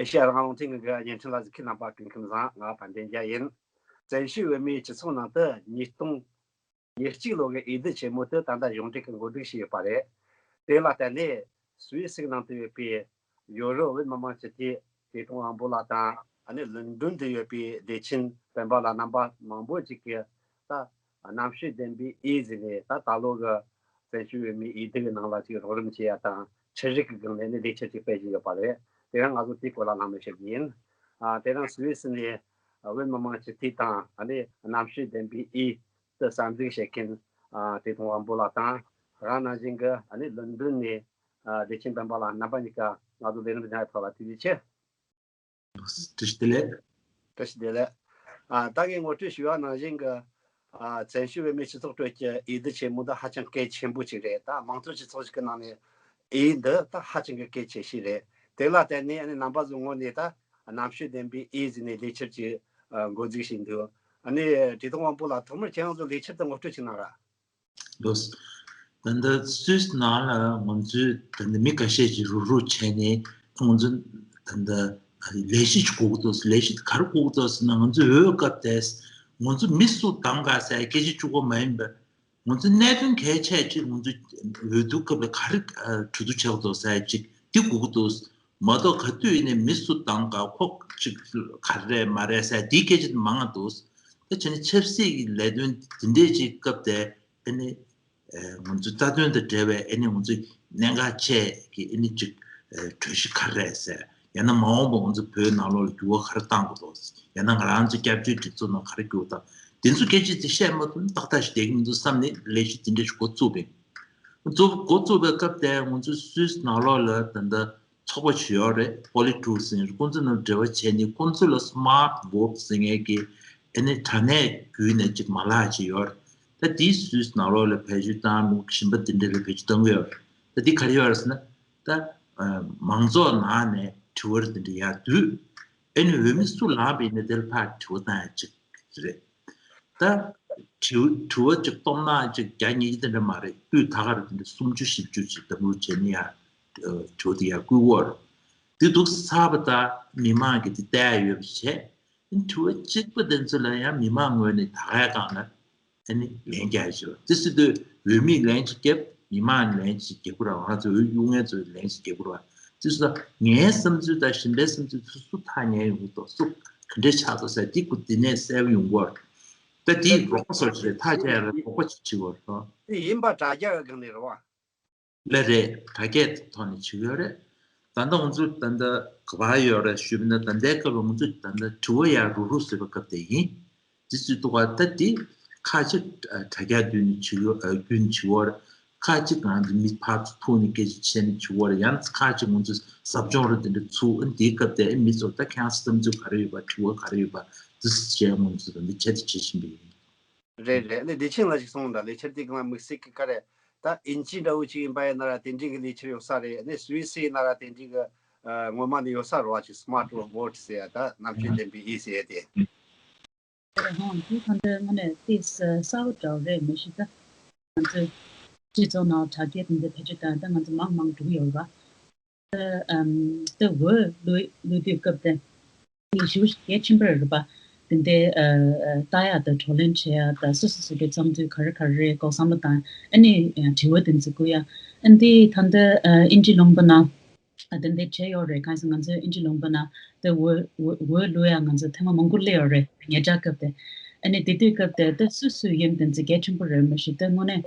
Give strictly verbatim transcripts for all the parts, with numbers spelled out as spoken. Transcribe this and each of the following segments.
ཨེ་ཤེ་ཡ་རང་དབང་ཐིང་གི་བརྙན་འཕྲིན་ལ་གཟིགས་མཁན་རྣམ་པ་སྐུ་ཁམས་བཟང་། ང་དཔལ་ལྡན་རྒྱལ་ཡིན། བཙན་བྱོལ་བོད་མིའི་སྤྱི་ཚོགས་ནང་དུ་ཉིས་སྟོང་ཉེར་གཅིག་ལོ་གི་འོས་བསྡུ་ཆེན་མོ་དེ་ད་ལྟ་གཞུང་འབྲེལ་གྱི་འགོ་འཛུགས་བྱས་ཡོད་པ་རེད། དེ་ལ་བརྟེན་ནས་སུད་སི་ནང་དུ་ཡོད་པའི་ཡོ་རོབ་བོད་མི་མང་སྤྱི་འཐུས་བཀྲས་མཐོང་དབང་པོ་ལགས་དང་། ཨ་ནི་ལོན་ཌོན་དུ་ཡོད་པའི་བདེ་ཆེན་སྤེན་པ་ལགས། རྣམ་པ་མང་པོ་ཅིག་གིས་ད་རྣམ་དཔྱོད་ལྡན་པའི་འོས་ཟེར་ནས་ད་ད་ལོ་གི་བཙན་བྱོལ་བོད་མིའི་འོས་བསྡུ་གི་ནང་ལ་ཅིག་རོགས་རམ་བྱེད་ཡ་དང་། འཕྲུལ་རིག་གི་སྒང་ནས་ནི་ལས་འཆར་ཅིག་སྤེལ་བཞིན་ཡོད་པ་རེད། དེ་ཡང་ང་ཚོ་དེའི་སྐོར་ལ་གླེང་མོལ་བྱེད་ཀྱི་ཡིན། ཨ་དེ་རིང་སུད་སི་ནས་བོད་མི་མང་སྤྱི་འཐུས་དང་། ཨ་ནི་རྣམ་དཔྱོད་ལྡན་པའི་འོས་དེ་གསར་འཛུགས་བྱེད་མཁན་ཨ་བཀྲས་མཐོང་དབང་པོ་ལགས་དང་། དེ་ག་ནང་བཞིན་གྱི་ཨ་ནི་ལོན་ཌོན་ནས་ཨ་བདེ་ཆེན་སྤེན་པ་ལགས། རྣམ་པ་གཉིས་ཀ་ང་ཚོ་ལས་རིམ་འདི་ནང་ཐོག་ལ་ཐུགས་རྗེ་ཆེ། བཀྲ་ཤིས་བདེ་ལེགས། བཀྲ་ཤིས་བདེ་ལེགས། ཨ་ད་ངས་ངོ་སྤྲོད་ཞུ་བ་ནང་བཞིན་གྱི་ཨ་བཙན་བྱོལ་བོད་མིའི་སྤྱི་ཚོགས་ཁྲོད་ཀྱི་འོས་བསྡུ་ཆེན་མོ་འདི་ཧ་ཅང་གལ་ཆེན་པོ་ཅིག་རེད། ད་མང་གཙོ་སྤྱི་ཚོགས་ཤིག་གི་ནང་ནས་འོས་འདི་ད་ཧ་ཅང་གི་གལ་ཆེ་ཤོས་རེད། དེ་ལ་བརྟེན་ནས་ཨ་ནི་རྣམ་པ་ཚོའི་ངོས་ནས་ད་རྣམ་དཔྱོད་ལྡན་པའི་འོས་ཟེར་ནས་ལས་འཆར་ཅིག་ཨ་འགོ་འཛུགས་བྱས་འདུག་ཨ་ནི་བཀྲས་མཐོང་དབང་པོ་ལགས། ཐོག་མར་ཁྱེད་རང་ཚོ་ལས་འཆར་དེ་ངོ་སྤྲོད་ཅིག་གནང་ར། ལོས། ད་ལྟ་སུད་སི་ནང་ལ་ང་ཚོའི་ད་ལྟ་མི་ཁ་ཤས་ཀྱིས་རུག་རུག་བྱས་ནས་ང་ཚོ་ད་ལྟ་ལས་གཞི་ཅིག་དགོས་ཀྱི་འདུག་ལས་གཞི་དེ་ག་རེ་དགོས་ཀྱི་འདུག་ཟེར་ན། ང་ཚོ་འོས་སྐབས་དེ་ང་ཚོ་མི་སུ་བདམས་ག་ཟེར་སྐད་ཆ་གཅིག་པོ་མ་ཡིན་པར། ང་ཚོ་གནད་དོན་གལ་ཆེ་ཅིག་ང་ཚོ་འོས་བསྡུ་སྐབས་ལ་ག་རེ་ཨ་གྲོས་བསྡུར་བྱེད་དགོས་འདུག་ཟེར་ཅིག་འདི་དགོས་ཀྱི་འདུག་མ་གཏོགས་ག་དུས་ཡིན་ནའི་མི་སུ་བདམས་ག་ཁོ་ཅིག་ག་རེ་རེད་མ་རེད་ཟེར་འདིའི་སྐད་ཆ་དེ་མང་ང་འདུག་ད་བྱས་ན་ཆབ་སྲིད་ཀྱི་ལས་དོན་འདི་འདྲས་ཅིག་སྐབས་དེ་ཨ་ནི་ཨ་ང་ཚོའི་རྩ་དོན་དང་འབྲེལ་བའི་ཨ་ནི་ང་ཚོའི་གནད་འགག་ཆེ་གི་ཨ་ནི་ཅིག་ཨ་གྲོས་གཞི་ག་རེ་རེད་ཟེར། ཡང་ན་མ་འོངས་པ་ང་ཚོ་བོད་ནང་ལོགས་ལ་འགྱུར་བ་ག་རེ་གཏང་དགོས་འདུག་ཡང་ན་ང་རང་ཚོ་སྐྱབས་བཅོལ་སྒྲིག་འཛུགས་ནང་ག་རེ་འགྱུར་བ་གཏང་། དེ་ཚོ་སྐད་ཆ་དེ་བཤད་མ་ཐུབ་ན་ཏག་ཏག་ཞིག་བསྡད་ཀྱི་མི་འདུག་བསམ་ནས་ལས་གཞི་དེ་འདྲ་ཞིག་འགོ་བཙུགས་པ་ཡིན། འགོ་བཙུགས་པའི་སྐབས་དེ་ང་ཚོ་སུད་སི་ནང་ལོགས་ལ་ད་ལྟ་ཚོགས་པ་ཞིག་ཡོད་རེད། པོ་ལི་ཊུ་ཟེར། ཁོང་ཚོ་ནང་འབྲེལ་བ་བྱས་ནས་ཁོང་ཚོ་ལ་སི་མཱར་ཊི་བྷོ་ཊི་ཟེར་མཁན་གྱི་ཨ་ནི་དྲ་གནས་བརྒྱུད་ནས་ཅིག་མ་ལག་ཅིག་ཡོད་རེད། ད་དེའི་སུད་སི་ནང་ལོགས་ལ་བེད་སྤྱོད་བཏང་། མི་གཞན་པ་དེ་འདྲ་ལ་བེད་སྤྱོད་གཏང་གི་ཡོད་རེད། ད་དེ་ག་རེ་ཡོད་རེད་ཟེར་ན། ད་ཨ་མང་ཚོགས་ནང་ནས་དྲི་བ་དེ་འདྲ་ཡར་བསྡུས། ཨ་ནི་འོས་མི་སུ་ལངས་པ་ཡིན་ན་དེ་ལ་ཕར་དྲི་བ་བཏང་ཡ་ཅིག་རེད། ད་དྲི་དྲི་བ་ཅིག་སྟོང་ནང་ཅིག་བརྒྱ་ཉིས་བརྒྱ་དེ་འདྲ་མ་རེད། སྤུས་དག་ག་རེ་དེ་འདྲ་སུམ་ཅུ་བཞི་བཅུ་ཅིག་འདེམས་སྒྲུག་བྱས་ནས་ཡར་ཨ་དྲི་བ་དེ་ཡར་བསྐུལ་གྱི་ཡོད་རེད། དེ་འདུག་སེ་ཚར་བ་དང་མི་མང་གིས་དེ་བལྟས་ཡོད་པ་བྱས། དྲི་བ་གཅིག་པ་དེ་ཚོ་ལ་ཡང་མི་མང་ངོས་ནས་ད་གའི་སྒང་ལ་ཨ་ནི་ལན་རྒྱག་ཡ་ཅིག་ཡོད་རེད། དེ་སྲིད་དུ་འོས་མིས་ལན་ཅིག་བརྒྱབ། མི་མང་ལན་ཅིག་རྒྱག་གི་རེད། ང་ཚོ་འོས་བླུག་མཁན་ཚོས་ལན་ཅིག་རྒྱག་གི་རེད། དེ་སྲིད་ངའི་བསམ་ཚུལ་དང་གཞན་པའི་བསམ་ཚུལ་སུ་སུ་ཐག་ཉེ་ཡོང་གི་འདུག་སུ་ག་འདྲས་ཆགས་འདུག་ཟེར་འདི་ཁོ་འདི་ནས་གསལ་པོ་ཡོང་གི་རེད། ད་འདི་རོགས་པ་སོགས་ཅིག་རེད། ཐག་བཅད་ཡ་ལ་རོགས་པ་ཅིག་བྱེད་དགོས་རེད། དེ་ཡིན་པ་དྲ་རྒྱ་གི་སྒང་ནས་རེད་བ། ལ་རེད། དྲ་རྒྱའི་ཐོག་ནས་བྱེད་ཀྱི་ཡོད་རེད། ད་ལྟ་ང་ཚོ་ད་ལྟ་ག་པར་ཡོད་རེད་ཞུས་པ་ན། ད་ལྟའི་སྐབས་ལ་ང་ཚོ་ད་ལྟ་དྲི་བ་ཡར་རུག་རུག་བཟོས་པའི་སྐབས་དེ་ཡིན། དེ་སྲིད་དུ་བ་ད་དེ་ཁ་ཅིག་དྲ་རྒྱ་བརྒྱུད་ནས་བྱེད་ཀྱི་ཡོད། བརྒྱུད་ནས་བྱེད་ཀྱི་ཡོད་རེད། ཁ་ཅིག་ང་ཚོ་མི་ཕར་ཚུར་ཐུག་ནས་སྐད་ཆ་བཤད་ནས་བྱེད་ཀྱི་ཡོད་རེད། ཡང་ཁ་ཅིག་ང་ཚོ་ཟབ་སྦྱོང་རེ་དེ་འདྲ་ཚུགས། ཨ་ནི་དེའི་སྐབས་དེ་ཨ་མི་ཚོ་ད་ཁྱེད་རང་ཚོ་བསམ་ཚུལ་ག་རེ་ཡོད་པ། དྲི་བ་ག་རེ་ཡོད་པ། དེ་ཚོ་བྱས་ང་ཚོ་ད་ལྟ་བྱས་ཏེ་བྱེད་བཞིན་པ་ཡིན། རེད་རེད། ཨ་ནི་བདེ་ཆེན་ལགས་ཤིག་གསུངས་འདུག་ལས་འཆར་དེ་སྒང་ལ་དམིགས་བསལ་གྱི་ག་རེ། ད་དབྱིན་ཇི་འདྲ་བོ་ཅིག་ཡིན་པ་ཡིན་ན་ར་དེ་འདྲའི་གི་ལས་འཆར་ཡོད་ས་རེད། ཨ་ནི་སུད་སི་ཡིན་ན་ར་དེ་འདྲའི་གི་ཨ་སྔོན་མ་ནས་ཡོད་ས་རེད་བ། ཅིག་སི་མཱར་ཊི་བྷོ་ཊི་ཟེར་ཡ། ད་རྣམ་དཔྱོད་ལྡན་པའི་འོས་ཟེར་ཡ་དེ། རེད། ཧོ། དེ་ད་ལྟ་དངོས་གནས་དེ་གསར་པ་འདྲ་བོ་རེད། མ་གཞི་ད་ང་ཚོའི་སྤྱི་ཚོགས་ནང་དྲ་རྒྱ་དེ་འདྲ་བེད་སྤྱོད་བཏང་ད་ང་ཚོ་མང་མང་འགྲོ་གི་ཡོད་རེད་བ། ད་ཨམ་ད་འོས་བླུག་བླུག་དུས་སྐབས་དེ་ཉི་ཤུ་གལ་ཆེན་པོ་རེད་པ། དེ་འདྲའི་ཨ་ཨ་ལྟ་ཡག་དང་བགྲོ་གླེང་བྱེད་ཡག་དང་སོ་སོ་སོ་གི་བསམ་ཚུལ་ག་རེ་ག་རེ་རེད་ཀོ་བསམ་བློ་བཏང་། ཨ་ནི་ཨ་དྲི་བ་དེ་ཚོ་བསྐུར་ཡག་ཨ་འདི་ད་ལྟ་ཨ་དབྱིན་ཇི་ལུང་པ་ན་ཨ་དེ་འདྲའི་བྱས་ཡོད་རེད། གང་ཟེར་ང་ཚོའི་དབྱིན་ཇི་ལུང་པ་ན་དེ་འོས་འོས་འོས་བླུག་ཡག་ང་ཚོ་ཐེངས་མ་མང་པོ་སླེབས་ཡོད་རེད། ཉེ་དྲགས་སྐབས་དེ་ཨ་ནི་དེ་དུས་སྐབས་དེ་ད་སུ་སུ་ཡིན་དེ་ཚོ་གལ་ཆེན་པོ་རེད། མ་གཞི་ད་དངོས་གནས།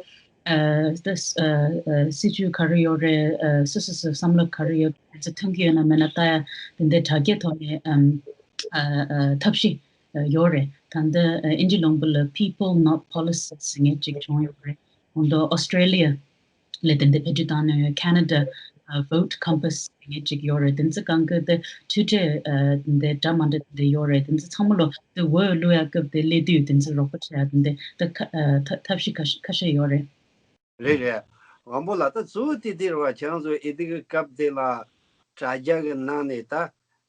ཨ་ད་ཨ་ཨ་སྲིད་ཇུས་ག་རེ་ཡོད་རེད། ཨ་སོ་སོ་སོའི་བསམ་བློ་ག་རེ་ཡོད་རེད། ཐོན་གྱི་ཡོད་ན་མེད་ན་ལྟ་ཡ་དེ་འདྲའི་དྲ་རྒྱའི་ཐོག་ནས་ཨམ་ཨ་ཨ་ཐབས་ཤེས་ཡོད་རེད། ད་ལྟ་ཨ་དབྱིན་ཇི་ལུང་པ་ལ་People Not Policies ཟེར་མཁན་ཅིག་བྱུང་ཡོད་རེད། ཁོང་ཚོ་ཨོ་སི་ཀྲེ་ལི་ཡ་ལ་དེ་འདྲ་བེད་སྤྱོད་བཏང་གནང་ཡོད། ཁེ་ན་ཌ་ཨ་Vote Compass ཟེར་མཁན་ཅིག་ཡོད་རེད། དེ་ཚོ་གང་གི་དེ་འཕྲུལ་ཆས་ཨ་དེ་འདྲ་འདྲ་མི་འདྲ་དེ་འདྲ་ཡོད་རེད། དེ་ཚོ་ཚང་མ་ལོ་དེ་འོས་བླུག་ཡ་སྐབས་དེ་སླེབས་དུས་དེ་ཚོ་རོགས་པ་བྱེད་ཡ་དེ་འདྲ་ད་ཁ་ཨ་ཐབས་ཐབས་ཤེས་ཁ་ཤས་ཁ་ཤས་ཡོད་རེད། རེད་རེད། དབང་པོ་ལགས། ད་གཙོ་བོ་དེ་དེ་རེད་བ། ཁྱེད་རང་ཚོ་འོས་བསྡུ་གི་སྐབས་དེ་ལ་དྲ་རྒྱ་གི་ནང་ནས་ད་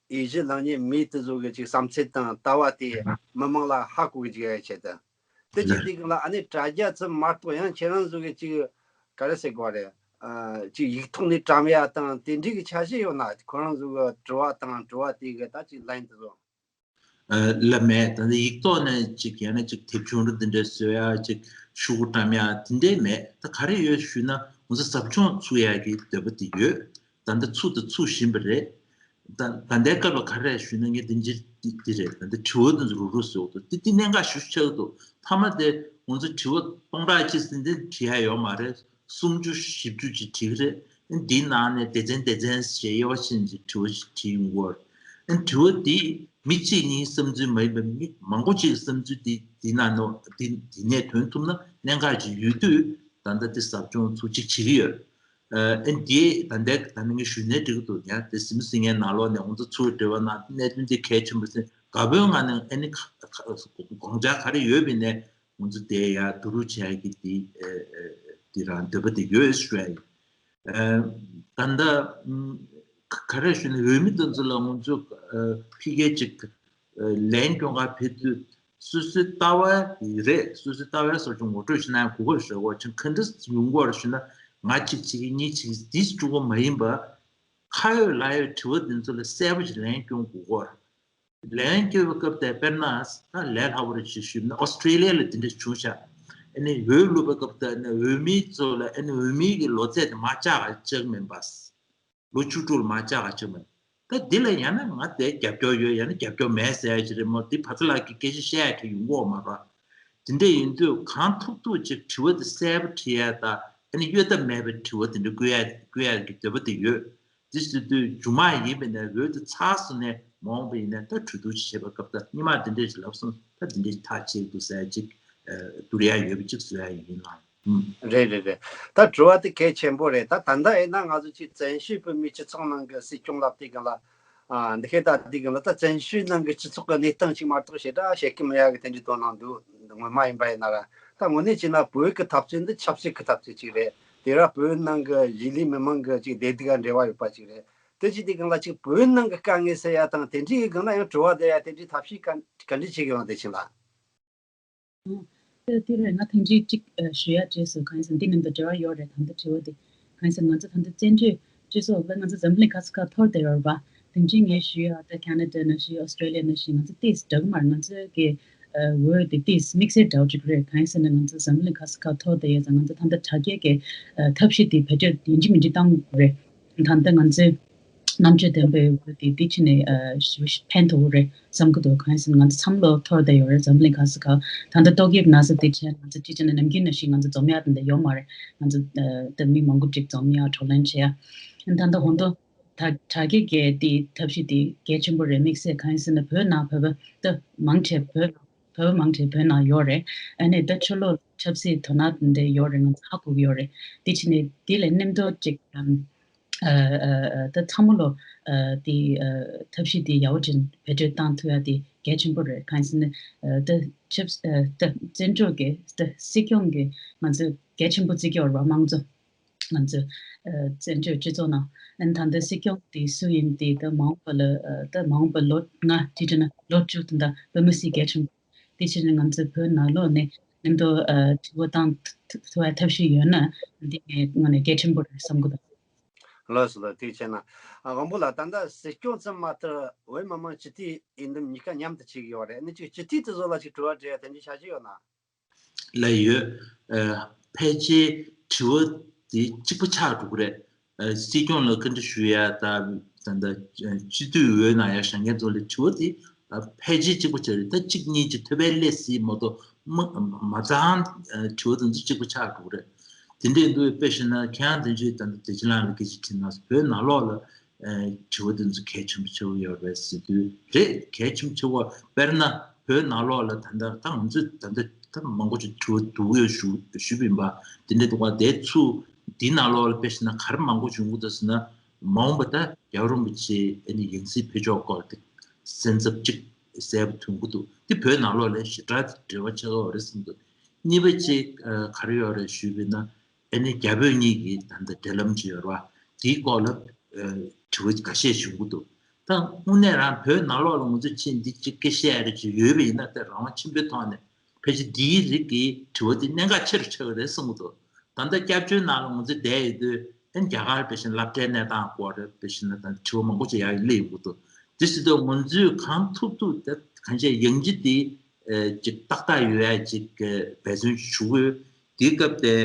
འོས་གཞི་ལེན་མཁན་མི་དེ་ཚོ་གི་ཅིག་བསམ་ཚུལ་དང་ལྟ་བ་དེ་མི་མང་ལ་ཧ་གོ་གི་ཅིག་ཡོད་ཆེད་དུ། དེ་ཅིག་དེ་གི་ལ་ཨ་ནི་དྲ་རྒྱ་ཙམ་མ་གཏོགས་ཡང་ཁྱེད་རང་ཚོ་གི་ཅིག་ག་རེ་ཟེར་དགོས་རེད། ཨ་ཅིག་ཡིག་ཐོག་ནས་བཀྲམ་ཡ་དང་དེ་འདྲའི་གི་འཆར་གཞི་ཡོད་ན། ཁོ་རང་ཚོ་གི་དྲི་བ་དང་དྲི་བ་དེ་གི་ད་ཅིག་ལན་དེ་ཚོ། ཨ་ལ་མེད། ད་ནི་ཡིག་ཐོག་ནས་ཅིག་ཡང་ན་ཅིག་དེབ་ཆུང་རུ་འདི་འདྲ་བཟོ་ཡ་ཅིག་ཤོག་གུ་བཀྲམ་ཡ་དེ་འདྲ་མེད། ད་ག་རེ་ཡོད་ཞུས་ན་ང་ཚོ་ཟབ་སྦྱོང་ཚུགས་ཡ་གི་འདོད་པ་དེ་ཡོད། ད་ལྟ་ཚུགས་དང་ཚུགས་བཞིན་པ་རེད། ད་ད་ལྟའི་སྐབས་ལ་ག་རེ་ཞུས་ན་ངས་འདི་འདྲ་འདི་འདི་རེད། ད་ལྟ་དྲི་བ་འདི་ཚོ་རུ་རུ་བཟོ་འདུག་འདི་འདི་གནད་འགག་ཞེ་པོ་ཆགས་འདུག་མཐའ་མ་དེ་ང་ཚོ་དྲི་བ་སྟོང་ཕྲག་གཅིག་ཟིན་འདི་དྲི་ཡ་ཡོད་མ་རེད། སུམ་ཅུ་བཞི་བཅུ་ཅིག་བྲིས་ཀྱི་རེད། འདིའི་ནང་ནས་སྡེ་ཚན་སྡེ་ཚན་ཞེས་དབྱེ་བ་ཕྱེ་ནས་དྲི་བ་ཞིག་བྲིས་ཡོང་གི་ཡོད་རེད། དྲི་བ་འདི་མི་གཅིག་གཉིས་བསམ་ཚུལ་མ་ཡིན་པར་མི་མང་པོ་ཅིག་གི་བསམ་ཚུལ་འདི་འདི་ནང་ནོ་འདི་འདི་ནས་ཐོན་ཐུབ་ན་གནད་འགག་ཅིག་ཡོད་དུས་ད་ལྟ་འདི་ཟབ་སྦྱོང་ཚུགས་གཅིག་བྱེད་ཀྱི་ཡོད། ཨ་འདི་ད་ལྟའི་ད་ནི་ངས་ཞུས་ནའི་འགྲིག་གི་འདུག་ཡང་དེ་ཟིན་ཟིན་ངའི་ནང་ལོགས་ནས་ང་ཚོ་ཚུར་འབྲེལ་བ་གནང་གནད་དོན་འདི་གལ་ཆེན་པོ་ཟིན་དགའ་པོའི་ངང་ནས་ཨ་ནི་དགོངས་འཆར་ག་རེ་ཡོད་པ་ཡིན་ནའི། ང་ཚོ་དེ་ཡར་བསྡུ་རུབ་བྱ་ཡ་གི་དེ་ཨེ་ཨེ་དེ་རང་འདོད་པ་དེ་ཡོད་ཞུ་ཡ་ཡིན། ཨེ་ད་ལྟ་ཨམ་ག་ག་རེ་ཞུ་ན་འོས་མི་དེ་ཚོ་ལ་ང་ཚོ་ཨེ་ཕ་གིར་ཅིག་ཨེ་ལན་སྐྱོན་ག་ཕེབས་དུས་སོ་སོའི་ལྟ་བ་ཡི་རེད། སོ་སོའི་ལྟ་བའི་སོགས་ཀྱི་ངོ་སྤྲོད་ཞུ་ན་ཡང་གོ་སྐབས་ཞུ་དགོས་ཅིང་ག་འདྲ་ཡོང་གི་ཡོད་རེད་ཞུ་ན་ང་གཅིག་བྱེད་ཀྱི་གཉིས་བྱེད་ཀྱི་དེ་བཅུག་པ་མ་ཡིན་པ་ཁ་ཡོད་ལག་ཡོད་དྲི་བ་འདི་ཚོ་ལ་གསལ་པོ་ཞིག་ལན་སྐྱོན་དགོས་ཀྱི་ཡོད་རེད། ལན་སྐྱོན་པའི་སྐབས་དེ་དཔེར་ན་ད་ལས་སླ་པོ་རེད་ཅེས་ཞུས་ན་ཨོ་སི་ཀྲེ་ལི་ཡ་ལ་འདི་འདྲ་བྱུང་ཤག་ཨ་ནི་འོས་བླུགས་པའི་སྐབས་དེ་ཨ་ནི་འོས་མི་ཚོ་ལ་ཨ་ནི་འོས་མི་གི་ལོ་ཚད་དེ་མར་བཅག་ག་བཅག་མིན་པ། ལོ་བཅུ་དྲུག་ལ་མར་བཅག་ག་བཅག་མིན། ད་འདི་ལ་ཡང་ན་ང་དེ་རྒྱབ་སྐྱོར་ཡོད་ཡང་ན་རྒྱབ་སྐྱོར་མེད་ཟེར་ཡ་ཅིག་རེད་མོ། འདི་ཕ་ཚ་ལགས་ཀྱིས་སྐད་ཆ་བཤད་ཡ་གི་ཡོང་གི་ཡོད་མ་རེད། དེ་འདྲ་ཡིན་དུས་གང་ཐུབ་ཐུབ་ཅིག་དྲི་བ་དེ་གསལ་པོ་དྲི་ཡ་དང་ཨ་ནི་གཡོལ་ཐབས་མེད་པའི་དྲི་བ་དེ་འདྲ་བཀོད་ཡ་བཀོད་ཡ་གི་འདོད་པ་དེ་ཡོད། དེ་ཟེར་དུས་མཇུག་མ་ཡིན་པ་ཡིན་ན་འོས་དེ་ཚར་སོང་ནས་མ་འོངས་པ་ཡིན་ན་ད་གྲོས་བསྡུར་བྱེད་པའི་སྐབས་ད་སྔོན་མ་དེ་འདྲས་ལབ་སོང་། ད་དེ་འདྲས་ཐག་བཅད་འདུག་ཟེར་ཅིག་བསྡུར་ཡ་ཡོད་པ་ཅིག་བཟོ་ཡ་ཡིན་ལ། ཨུམ། རེད་རེད་རེད། ད་དྲི་བ་དེ་གལ་ཆེན་པོ་རེད། ད་ད་ལྟ་ཡིན་ན་ང་ཚོ་ཅིག་བཙན་བྱོལ་བོད་མིའི་སྤྱི་ཚོགས་ནང་གི་སྲིད་སྐྱོང་ལབ་དུས་སྒང་ལ། ཨ་འདི་ཁའི་ད་དུས་སྒང་ལ་ད་བཙན་བྱོལ་ནང་གི་སྤྱི་ཚོགས་ཀྱི་གནས་སྟངས་ཅིག་མ་གཏོགས་ཞེ་དྲག་བཤད་ཀྱི་མེད་ཡ་གི་དེ་འདྲའི་དོ་སྣང་འདུག་ངོ་མ་ཡིན་པ་ཡིན་ན་ར། ད་དངོས་གནས་བྱས་ན་བོད་ཀྱི་འཐབ་རྩོད་འདི་ཆབ་སྲིད་ཀྱི་འཐབ་རྩོད་ཅིག་རེད། དེ་ར་བོད་ནང་གི་གཞིས་ལུས་མི་མང་གི་ཅིག་བདེ་སྡུག་ག་འབྲེལ་བ་ཡོད་པ་ཅིག་རེད། དེ་བྱས་དུས་སྒང་ལ་ཅིག་བོད་ནང་གི་དཀའ་ངལ་སེལ་ཡ་དང་དེ་འདྲའི་སྒང་ལ་ཡང་དྲི་བ་དེ་ཡ་དེ་འདྲའི་ཐབས་ཤེས་ག་ག་འདྲ་བྱེད་ཀྱི་ཡོང་། བདེ་ཆེན་ལགས། ཨོ། དེ་དེ་རེད། ང་ཐེངས་གཅིག་ཅིག་ཨ་ཞུ་ཡ་བྱས་སོང་། གང་ཡིན་ཟེར་ན་འདི་རྣམས་དང་འབྲེལ་བ་ཡོད་རེད། ད་ལྟ་དྲི་བ་འདི་གང་ཡིན་ཟེར་ན་ང་ཚོ་ད་ལྟ་བཙན་བྱོལ་སྤྱི་ཚོགས་ལ་ང་ཚོ་འཛམ་གླིང་ག་ས་ག་འཐོར་བསྡད་ཡོད་རེད་པ། དེང་ཕྱིན་ངས་ཞུ་ཡ་ད་ཁ་ན་ཌ་ནང་བཞིན་ཨོ་སི་ཀྲེ་ལི་ཡ་ནང་བཞིན་ང་ཚོ་ཏོག་ཙམ་འདྲ་གི་མ་རེད། ང་ཚོ་གི་ཨ་འོས་དེ་ཏོག་ཙམ་དམིགས་བསལ་འདྲ་བོ་ཅིག་རེད། གང་ཡིན་ཟེར་ན་ང་ཚོ་འཛམ་གླིང་ག་ས་ག་འཐོར་བསྡད་ཡོད་ཙང་ང་ཚོ་ད་ལྟ་དྲ་རྒྱའི་གི་ཨ་ཐབས་ཤེས་དེ་བེད་སྤྱོད་ཡིན་གཅིག་མིན་གཅིག་གཏང་དགོས་རེད། ད་ལྟ་ང་ཚོའི་རྣམ་དཔྱོད་ལྡན་པའི་འོས་དེ་འདི་ཕྱི་ནས་ཨ་ཞེ་པོ་ཕན་ཐོགས་རེད་བསམ་གྱི་འདུག་གང་ཡིན་ཟེར་ན་ང་ཚོ་བསམ་བློ་འཐོར་བསྡད་ཡོད་རེད། འཛམ་གླིང་ག་ས་ག་ད་ལྟ་ཏོག་དབྱིབས་ན་ཚ་དེ་བྱས་ང་ཚོ་ཅི་བྱས་ན་ནམ་རྒྱུན་ནང་བཞིན་ང་ཚོ་འཛོམས་ཡག་དེ་འདྲ་ཡོད་མ་རེད། ང་ཚོ་ཨ་ད་མི་མང་པོ་ཅིག་འཛོམས་ཡག་བགྲོ་གླེང་བྱེད་ཡག་ད་ལྟ་ཧོན་ཏོ་ད་དྲ་རྒྱའི་གི་དེ་ཐབས་ཤེས་དེ་གལ་ཆེན་པོ་རེད་དམིགས་བསལ། གང་ཡིན་ཟེར་ན་བོད་ནང་བོད་པ་ད་མང་ཆེ་བོད་བོད་པ་མང་ཆེ་བོད་ནང་ཡོད་རེད། ཨ་ནི་ད་ཕྱི་ལོགས་ཆབ་སྲིད་དོ་སྣང་དེ་འདྲ་ཡོད་རེད། ང་ཚོ་ཧ་གོ་གི་ཡོད་རེད། དེ་བྱས་ནས་དེ་ལས་མཉམ་དུ་ཅིག་ཨ་ཨ་ཨ་ད་ཚང་མ་ལོ་ཨ་དེ་ཨ་ཐབས་ཤེས་དེ་ཡག་པོ་ཅིག་བེད་སྤྱོད་བཏང་ཐུབ་ཡ་དེ་གལ་ཆེན་པོ་རེད། གང་ཡིན་ཟེར་ན་ཨ་ད་ཆབ་ཨ་ད་བཙན་བྱོལ་གི་ད་སྲིད་སྐྱོང་གི་ང་ཚོ་གལ་ཆེན་པོ་བརྩི་གི་ཡོད་རེད་པ། དམངས་གཙོ་ང་ཚོ་ཨ་བཙན་བྱོལ་སྤྱི་ཚོགས་ནང་ཨ་ད་ལྟ་སྲིད་སྐྱོང་དེ་སུ་ཡིན་དེ་ད་མ་འོངས་པ་ལ་ཨ་ད་མ་འོངས་པ་ལོ་ལྔ་བཅུ་བཅུ་ན་ལོ་བཅུ་དེ་འདྲ་བོད་མི་སྲིད་གལ་ཆེན་པོ་དེ་བྱས་ནས་ང་ཚོ་བོད་ནང་ལོགས་ནས་མཉམ་དུ་ཨ་དྲི་བ་བཏང་ཐུབ་པའི་ཐབས་ཤེས་ཡོད་ན་འདི་ངས་དངོས་གནས་གལ་ཆེན་པོ་རེད་བསམ་གི་འདུག་ལགས་སོ་ལགས། ཐུགས་རྗེ་ཆེ་གནང་། ཨ་དབང་པོ་ལགས་ད་ལྟ་སྲིད་སྐྱོང་ཙམ་མ་ཟད་བོད་མི་མང་སྤྱི་འཐུས་འོས་འདེམས་གཉིས་ཀ་མཉམ་དུ་བྱེད་ཀྱི་ཡོད་རེད། ཨ་ནི་ཅིག་སྤྱི་འཐུས་དེ་ཚོ་ལ་ཅིག་དྲི་བ་འདྲི་ཡ་དེ་འདྲའི་འཆར་གཞི་ཡོད་ན། ལགས་ཡོད། ཨ་ཕལ་ཆེར་དྲི་བ་དེ་གཅིག་པ་ཆགས་འགྲོ་གི་རེད། ཨ་སྲིད་སྐྱོང་ལ་བཀའ་འདྲི་ཞུ་ཡ་དང་ད་ལྟ་སྤྱི་འཐུས་འོས་གནང་ཡ་བཞེངས་མཁན་ཚོ་ལ་དྲི་བ་དེ་ཕལ་ཆེར་གཅིག་པ་ཆགས་རེད། ད་གཅིག་གཉིས་ཀྱི་ཐོད་པའི་སླེབས་སྲིད་མ་གཏོགས་མ་མ་རྩ་ཨང་དྲི་བ་དེ་ཚོ་གཅིག་པ་ཆགས་འགྲོ་གི་རེད། དེ་འདྲ་འདུག་དཔེ་བཞག་ན་ཁྱེད་རང་དེ་ཚོས་ད་ལྟ་བདེ་ཆེན་ལགས་ལ་སྐད་ཆ་དྲིས་ན་བོད་ནང་ལོགས་ལ་ཨ་དྲི་བ་དེ་ཚོ་གལ་ཆེན་པོ་ཆགས་ཀྱི་ཡོད་རེད་ཟེར་དུས་རེད། གལ་ཆེན་པོ་ཆགས་ཀྱི་ཡོད། དཔེར་ན་བོད་ནང་ལོགས་ལ་ད་ལྟ་ད་ང་ཚོས་ད་ལྟ་ད་མང་པོ་ཅིག་དྲི་བ་བསྡུར་ཡོད་ཞུ་ཞུས་པ་ཡིན་པ་དེ་འདྲ་འདུག་ག་དེ་ཚོ་འདི་ནང་ལོགས་ལ་དཔེ་བཞག་ན་ག་རེ་མང་པོ་བྱུང་གི་འདུག་ཟེར་ན། མ་འོངས་པ་ད་རྒྱལ་བ་རིན་པོ་ཆེ་ཨ་ནི་ཡང་སྲིད་ཕེབས་ཕྱོགས་སྐོར་དེ་སེམས་འཚབ་ཅིག་གསལ་པོ་ཐོན་གྱི་འདུག་དེ་བོད་ནང་ལོགས་ལ་ཞེ་དྲག་འབྲེལ་བ་ཆགས་ཀྱི་ཡོད་རེད་བསམ་འདུག་གཉིས་པ་ཅིག་ཨ་ག་རེ་ཡོད་རེད་ཞུས་པ་ཡིན་ན། ཨ་ནི་རྒྱ་བོད་གཉིས་ཀྱི་ད་ལྟ་འབྲེལ་ལམ་ཅིག་ཡོད་རེད་བ། དེའི་སྐོར་ལ་ཨ་དྲི་བ་འགའ་ཤས་བྱུང་གི་འདུག་ད་དངོས་གནས་རང་བོད་ནང་ལོགས་ལ་ང་ཚོས་ཕྱིན་འདི་ཅིག་སྐད་བཤད་ཡ་རེ་ཅིག་ཡོད་པ་ཡིན་ན་དེ་རང་དབང་ཆེན་པོའི་ཐོག་ནས་ཕལ་ཆེར་འདིའི་རིགས་ཀྱི་དྲི་བ་དེ་གནད་འགག་ཆེ་རུ་ཆགས་ཀྱི་རེད་བསམ་གྱི་འདུག་ད་ལྟ་སྐྱབས་བཅོལ་ནང་ལ་ང་ཚོ་བསྡད་ཡོད་དུས་ཨ་ནི་རྒྱ་གར་དཔེ་བཞིན་སློབ་གྲྭའི་གནས་སྟངས་སྐོར་དཔེ་བཞིན་ད་དྲི་བ་མང་པོ་ཅིག་ཡར་སླེབས་ཡོང་གི་འདུག་དེ་སྲིད་དུ་ང་ཚོས་གང་ཐུབ་ཐུབ་ད་གང་ཅི་ཡང་ཅི་དེ་ཅིག་ཏག་ཏག་ཡོད་ཡ་ཅིག་འབད་བརྩོན་ཞུ་གི་ཡོད། དེའི་སྐབས་དེ་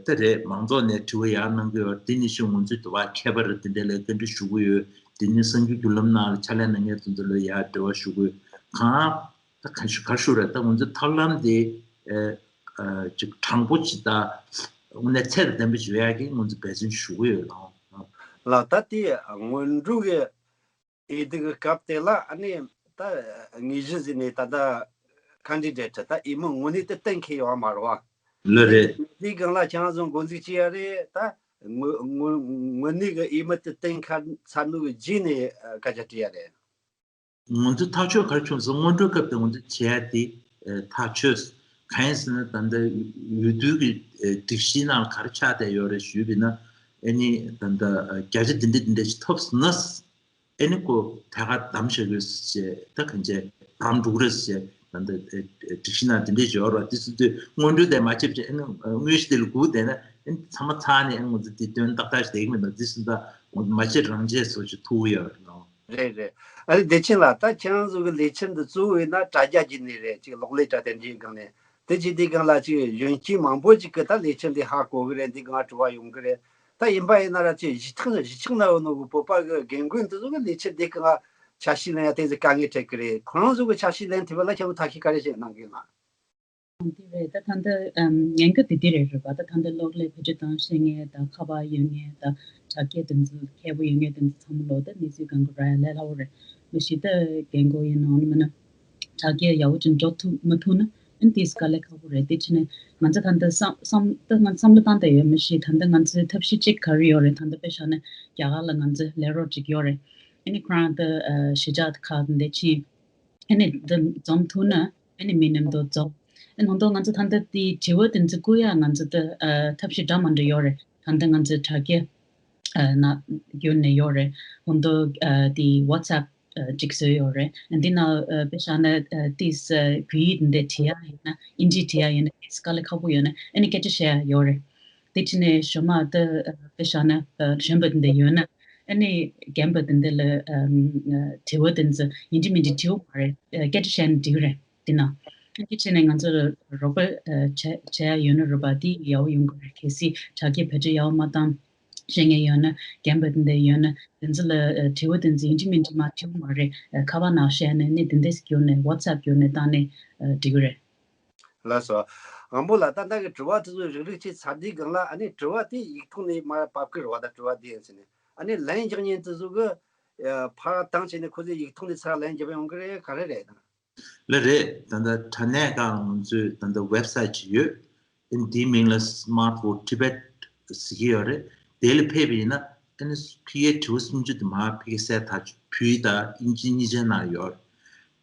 ད་རེད། མང་ཚོགས་ནས་དྲི་བ་ཡར་གནང་གི་ཡོད། དེ་ནི་ཤུ་ང་ཚོས་དུ་བ་ཁྱད་པར་དེ་འདྲ་ལ་བཀའ་འདྲི་ཞུ་གི་ཡོད། དེ་ནི་གསར་འགྱུར་བརྒྱུད་ལམ་ནང་ལ་ཕྱག་ལས་གནང་མཁན་དེ་ཚོ་ལ་ཡར་འབྲེལ་བ་ཞུ་གི་ཡོད། གང་ད་ག་ཞུ་ག་ཞུ་རེད། ད་ང་ཚོའི་ཐབས་ལམ་དེ་ཨ་ཨ་ཅིག་དྲང་པོ་ཅིག་ད་དངོས་གནས་ཚད་དང་ལྡན་པ་ཞིག་ཡོད་ཡག་གི་ང་ཚོ་འབད་བརྩོན་ཞུ་གི་ཡོད་ལགས། ལགས། ད་དེ་སྔོན་འགྲོ་གི་ཨེ་དེ་གི་སྐབས་དེ་ལ་ཨ་ནི་ད་དངོས་གཞི་ཟིན་ནས་ད་ད་ཁན་ཌི་ཌེ་ཊི་ད་འོས་མི་དངོས་གནས་དེ་གཏན་འཁེལ་ཡོད་མ་རེད་བ། ལགས་རེད། དེའི་སྒང་ལ་ཁྱེད་རང་ཚོ་འགོ་འཛུགས་བྱས་ཡ་རེད། ད་དངོས་དངོས་དངོས་གནས་གི་འོས་མི་དེ་གཏན་འཁེལ་ཚར་ནོ་གི་རྗེས་ནས་སྐད་ཆ་དྲིས་ཡ་རེད། ང་ཚོ་ཐག་གཅོད་ག་རེ་བྱུང་སོང་། སྔོན་འགྲོའི་སྐབས་དེ་ང་ཚོ་བྱས་ཏེ་ཐག་ཆོད། གང་ཡིན་ཟེར་ན་ད་ལྟ་འོས་བསྡུ་གི་སྒྲིག་གཞིའི་ནང་ལ་ག་རེ་ཆགས་བསྡད་ཡོད་རེད་ཞུས་པ་ཡིན་ན། ཨ་ནི་ད་ལྟ་བརྒྱ་ཆ་འདི་འདྲ་འདི་འདྲ་ཞིག་ཐོབ་སོང་ན་ཨ་ནི་ཁོ་ཐད་ཀར་བདམས་བཞག་དགོས་ཞེས། ད་གང་བྱས་བདམས་འགྲོ་གི་རེད་ཞེས་ད་ལྟ་སྒྲིག་གཞི་ནང་འདི་འདྲ་ཞིག་ཡོད་རེད། དེ་ཚོ་དུས་སྔོན་འགྲོ་དེ་མ་བྱེད་པ་བྱས་ཨ་ནི་དངོས་གཞི་དེ་ལ་སྒུག་བསྡད་ན་ཨ་ནི་ཚང་མ་ཚར་ནས་ཨ་ནི་ང་ཚོ་དེ་དོན་ཏག་ཏག་ཞིག་བསྡད་ཀྱི་མི་འདུག་དེ་ཚོ་ད་ང་ཚོ་མ་བྱེད་རང་བྱེད་བཟོ་ཞིག་ཐུག་ཡོད་རེད། རེད་རེད། ཨ་རེ་བདེ་ཆེན་ལགས། ད་ཁྱེད་རང་ཚོ་གི་ལས་འཆར་འདི་གཙོ་བོ་ཡིན་ན་དྲ་རྒྱ་བརྒྱུད་ནས་རེད། ཅིག་གློག་ཀླད་དྲ་དེ་འདྲའི་སྒང་ནས་དེ་བྱེད་དུས་སྒང་ལ་ཅིག་གཞོན་སྐྱེས་མང་པོ་ཅིག་གི་ད་ལས་འཆར་འདི་ཧ་གོ་གི་རེད། འདི་སྒང་དྲི་བ་ཡོང་གི་རེད། ད་ཡིན་པ་ཡིན་ན་ར་ཅིག་གཞི་ཐག་གཞི་ཆགས་ན་ཡོད་ནོ་གི་བོད་པ་གི་རྒན་རྒོན་འདི་ཚོ་གི་ལས་འཆར་འདི་སྒང་ཆ་ཤས་ལེན་ཡ་དེ་ཚོ་དཀའ་ངལ་འཕྲད་གི་རེད། ཁོ་རང་ཚོ་གི་ཆ་ཤས་ལེན་ཐུབ་པ་ལ་ཁྱེད་ཚོ་ཐབས་ཤེས་ག་རེ་བྱེད་གནང་གི་ལགས། དེ་རེད། ད་ད་ལྟ་ཨམ་ཉེན་ཁ་དེ་འདི་རེད། རེད་པ། ད་ད་ལྟ་གློག་ཀླད་བེད་སྤྱོད་བཏང་ཤེས་མཁན་དང་ཁ་པར་ཡོད་མཁན་དང་དྲ་རྒྱ་དེ་ཚོ་མཁས་པོ་ཡོད་མཁན་དེ་ཚོ་ཚང་མ་ལོ་ད་གནས་ཚུལ་གང་ག་རག་ཡ་ལས་སླ་བོ་རེད། མ་གཞི་ད་རྒན་གོག་ཡིན་ནའང་མིན་ན་དྲ་རྒྱ་ཡག་པོ་ཅིག་འགྲོ་ཐུབ་མ་ཐུབ་ན་ཨ་ནི་དེ་དཀའ་ལས་ཁག་པོ་རེད། དེ་ཕྱིན་ནས་ང་ཚོ་ད་ལྟ་བསམ་བསམ་ད་ང་བསམ་བློ་བཏང་བསྡད་ཡོད། མ་གཞི་ད་ལྟ་ང་ཚོའི་ཐབས་ཤེས་གཅིག་ག་རེ་ཡོད་རེད། ད་ལྟ་དཔེ་བཞག་ན་རྒྱ་གར་ལ་ང་ཚོའི་ལས་རོགས་གཅིག་ཡོད་རེད། ཨ་ནི་ཁོ་རང་ད་གཞིས་ཆགས་ཁག་འདི་ཕྱིན། ཨ་ནི་འདི་འཛོམས་ཐུབ་ན་ཨ་ནི་མི་མཉམ་དུ་འཛོམས། ཨ་ནི་ད་ང་ཚོ་ད་ལྟ་དེ་དྲི་བ་དེ་ཚོ་བཀོད་ཡག་ང་ཚོ་ད་ཨ་ཐབས་ཤེས་འདྲ་མི་འདྲ་ཡོད་རེད། ད་ལྟ་ང་ཚོ་དྲ་རྒྱ་ཨ་ནང་བརྒྱུད་ནས་ཡོད་རེད། ད་ཨ་དེ་ཝ་ཊི་སི་ཨེབ་ཨ་ཅིག་བཟོས་ཡོད་རེད། ཨ་འདི་ནང་ཨ་དཔེ་བཞག་ན་ཨ་དེ་ས་བོད་ཡིག་འདི་བྲིས་ཡག་ཡིན་ན་ཨིན་ཇི་བྲིས་ཡག་ཡིན་ན་དེ་དཀའ་ལས་ཁག་པོ་ཡོད་ན་ཨ་ནི་སྐད་ཆ་བཤད་ཡག་ཡོད་རེད། དེ་ཕྱིན་ནས་ཞོགས་མ་ད་ཨ་དཔེ་བཞག་ན་ཨ་གཞོན་པ་འདི་འདྲ་ཡོད་ན་ཨ་ནི་རྒན་པ་འདི་འདྲ་ལ་ཨ་དྲི་བ་འདི་ཚོ་ཡིན་གཅིག་མིན་གཅིག་དྲི་བ་མ་རེད། ཨ་སྐད་ཆ་བཤད་ན་འགྲིག་གི་རེད། དེ་ན་ཨ་དེ་ཕྱིན་ནས་ང་ཚོ་ལ་རོགས་པ་ཨ་བྱ་བྱ་ཡག་ཡོད་ན་རོགས་པ་དེ་ཡག་པོ་ཡོང་གི་རེད། གལ་སྲིད་དྲ་རྒྱ་བེད་སྤྱོད་ཡག་པོ་མ་བཏང་ཤེས་མཁན་ཡོད་ན་རྒན་པ་འདི་འདྲ་ཡོད་ན་དེ་ཚོ་ལ་ཨ་དྲི་བ་འདི་ཚོ་ཡིན་གཅིག་མིན་གཅིག་མ་དྲི་བ་མ་རེད། ཨ་ཁ་པར་ནང་བཤད་ནས་ནི་དེ་འདྲ་ཞིག་བརྒྱུད་ནས་ཝ་ཊི་སི་ཨེབ་བརྒྱུད་ནས་བཏང་ནས་ཨ་འགྲིག་གི་རེད། ལགས་སོ། དབང་པོ་ལགས། ད་ལྟ་གི་དྲི་བ་དེ་ཚོ་རིགས་རིགས་ཅིག་ཚར་དུས་སྒང་ལ་ཨ་ནི་དྲི་བ་དེ་ཡིག་ཐོག་ནས་མར་ཕབ་ཀྱི་རེད་བ། ད་དྲི་བ་དེ་ཡིན་ཟེར་ནས་ཨ་ནི་ལན་རྒྱག་མཁན་དེ་ཚོ་གི་ཨ་ཕར་བཏང་བྱས་ནས་ཁོ་ཚོས་ཡིག་ཐོག་ནས་ཚུར་ལན་རྒྱབ་ཡོང་གི་རེད། ག་རེ་རེད་ད། ལགས་རེད། ད་ལྟ་དྲ་གནས་སྒང་ང་ཚོའི་ད་ལྟ་ཝེབ་སའིཊ་ཅིག་ཡོད། ཨ་ནི་དེའི་མིང་ལ་Smart Vote Tibet ཟེར་གྱི་ཡོད་རེད། དེ་ལ་ཕེབས་པ་ཡིན་ན་ཨ་ནི་ཕ་གིའི་དྲི་བ་སུམ་ཅུ་དེ་མར་ཕ་གིར་གསལ་ཐག་ཆོད་བོད་ཡིག་དང་དབྱིན་ཇི་གཉིས་ཆའི་ནང་ཡོད་རེད།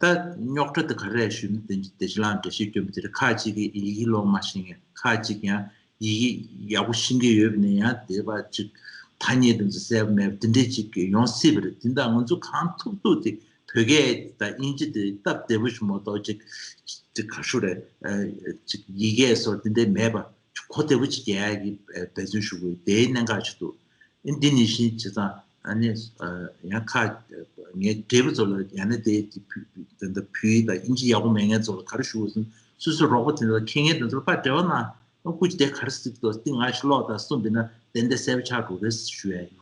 ད་རྙོག་དྲ་དེ་ག་རེ་རེད་ཞུས་ན་དེ་བདེ་ཆེན་ལགས་འགྲེལ་བཤད་སྐྱོན་པ་དེ་རེད། ཁག་ཅིག་གིས་ཡི་གེ་ཀློག་མ་ཤེས་མཁན། ཁག་ཅིག་ཡང་ཡི་གེ་ཡག་པོ་ཤེས་ཀྱི་ཡོད་པ་ནས་ཡང་དེ་བ་ཅིག་ཐ་སྙད་དེ་ཚོ་གསལ་པོ་མེད་པ་དེ་འདྲས་ཅིག་ཡོང་སྲིད་པ་རེད། དེ་འདྲ་ང་ཚོ་གང་ཐུབ་ཐུབ་དེ་བོད་སྐད་དང་དབྱིན་ཇི་དེ་སྟབས་བདེ་པོ་ཞིག་མ་གཏོགས་ཅིག་ཅིག་ག་ཞུ་རེད། ཨ་ཅིག་ཡི་གེ་སོགས་དེ་འདྲས་མེད་པ་གོ་བདེ་པོ་ཅིག་རྒྱག་ཡག་གི་འབད་བརྩོན་ཞུ་དགོས། དེའི་གནད་འགག་ཅིག་འདུག་ཨ་འདི་ནི་བཞིན་བྱས་ཙང་ཨ་ནི་ཡང་ཁ་ངའི་འབྲེལ་པ་ཚོ་ལ་ཡང་ན་དེ་དེ་བོད་དེ་འདྲ་བོད་ཡིག་དང་དབྱིན་ཇི་ཡག་པོ་མེད་མཁན་ཚོ་ལ་ག་རེ་ཞུ་དགོས་ཟེར་ན་སོ་སོའི་རོགས་པ་དེ་འདྲ་མཁྱེན་མཁན་དེ་ཚོ་ལ་ཕར་འབྲེལ་བ་གནང་། ཨ་སྐུ་མཁྱེན་དེ་ག་རེ་ཟེར་གྱི་འདུག་དེ་ང་ཞིག་ཀློག་དང་གསུངས་པ་ཡིན་ན་ཏན་ཏན་གསལ་པོ་ཆགས་འགྲོ་གི་རེད་ཞུ་ཡ་ཡིན།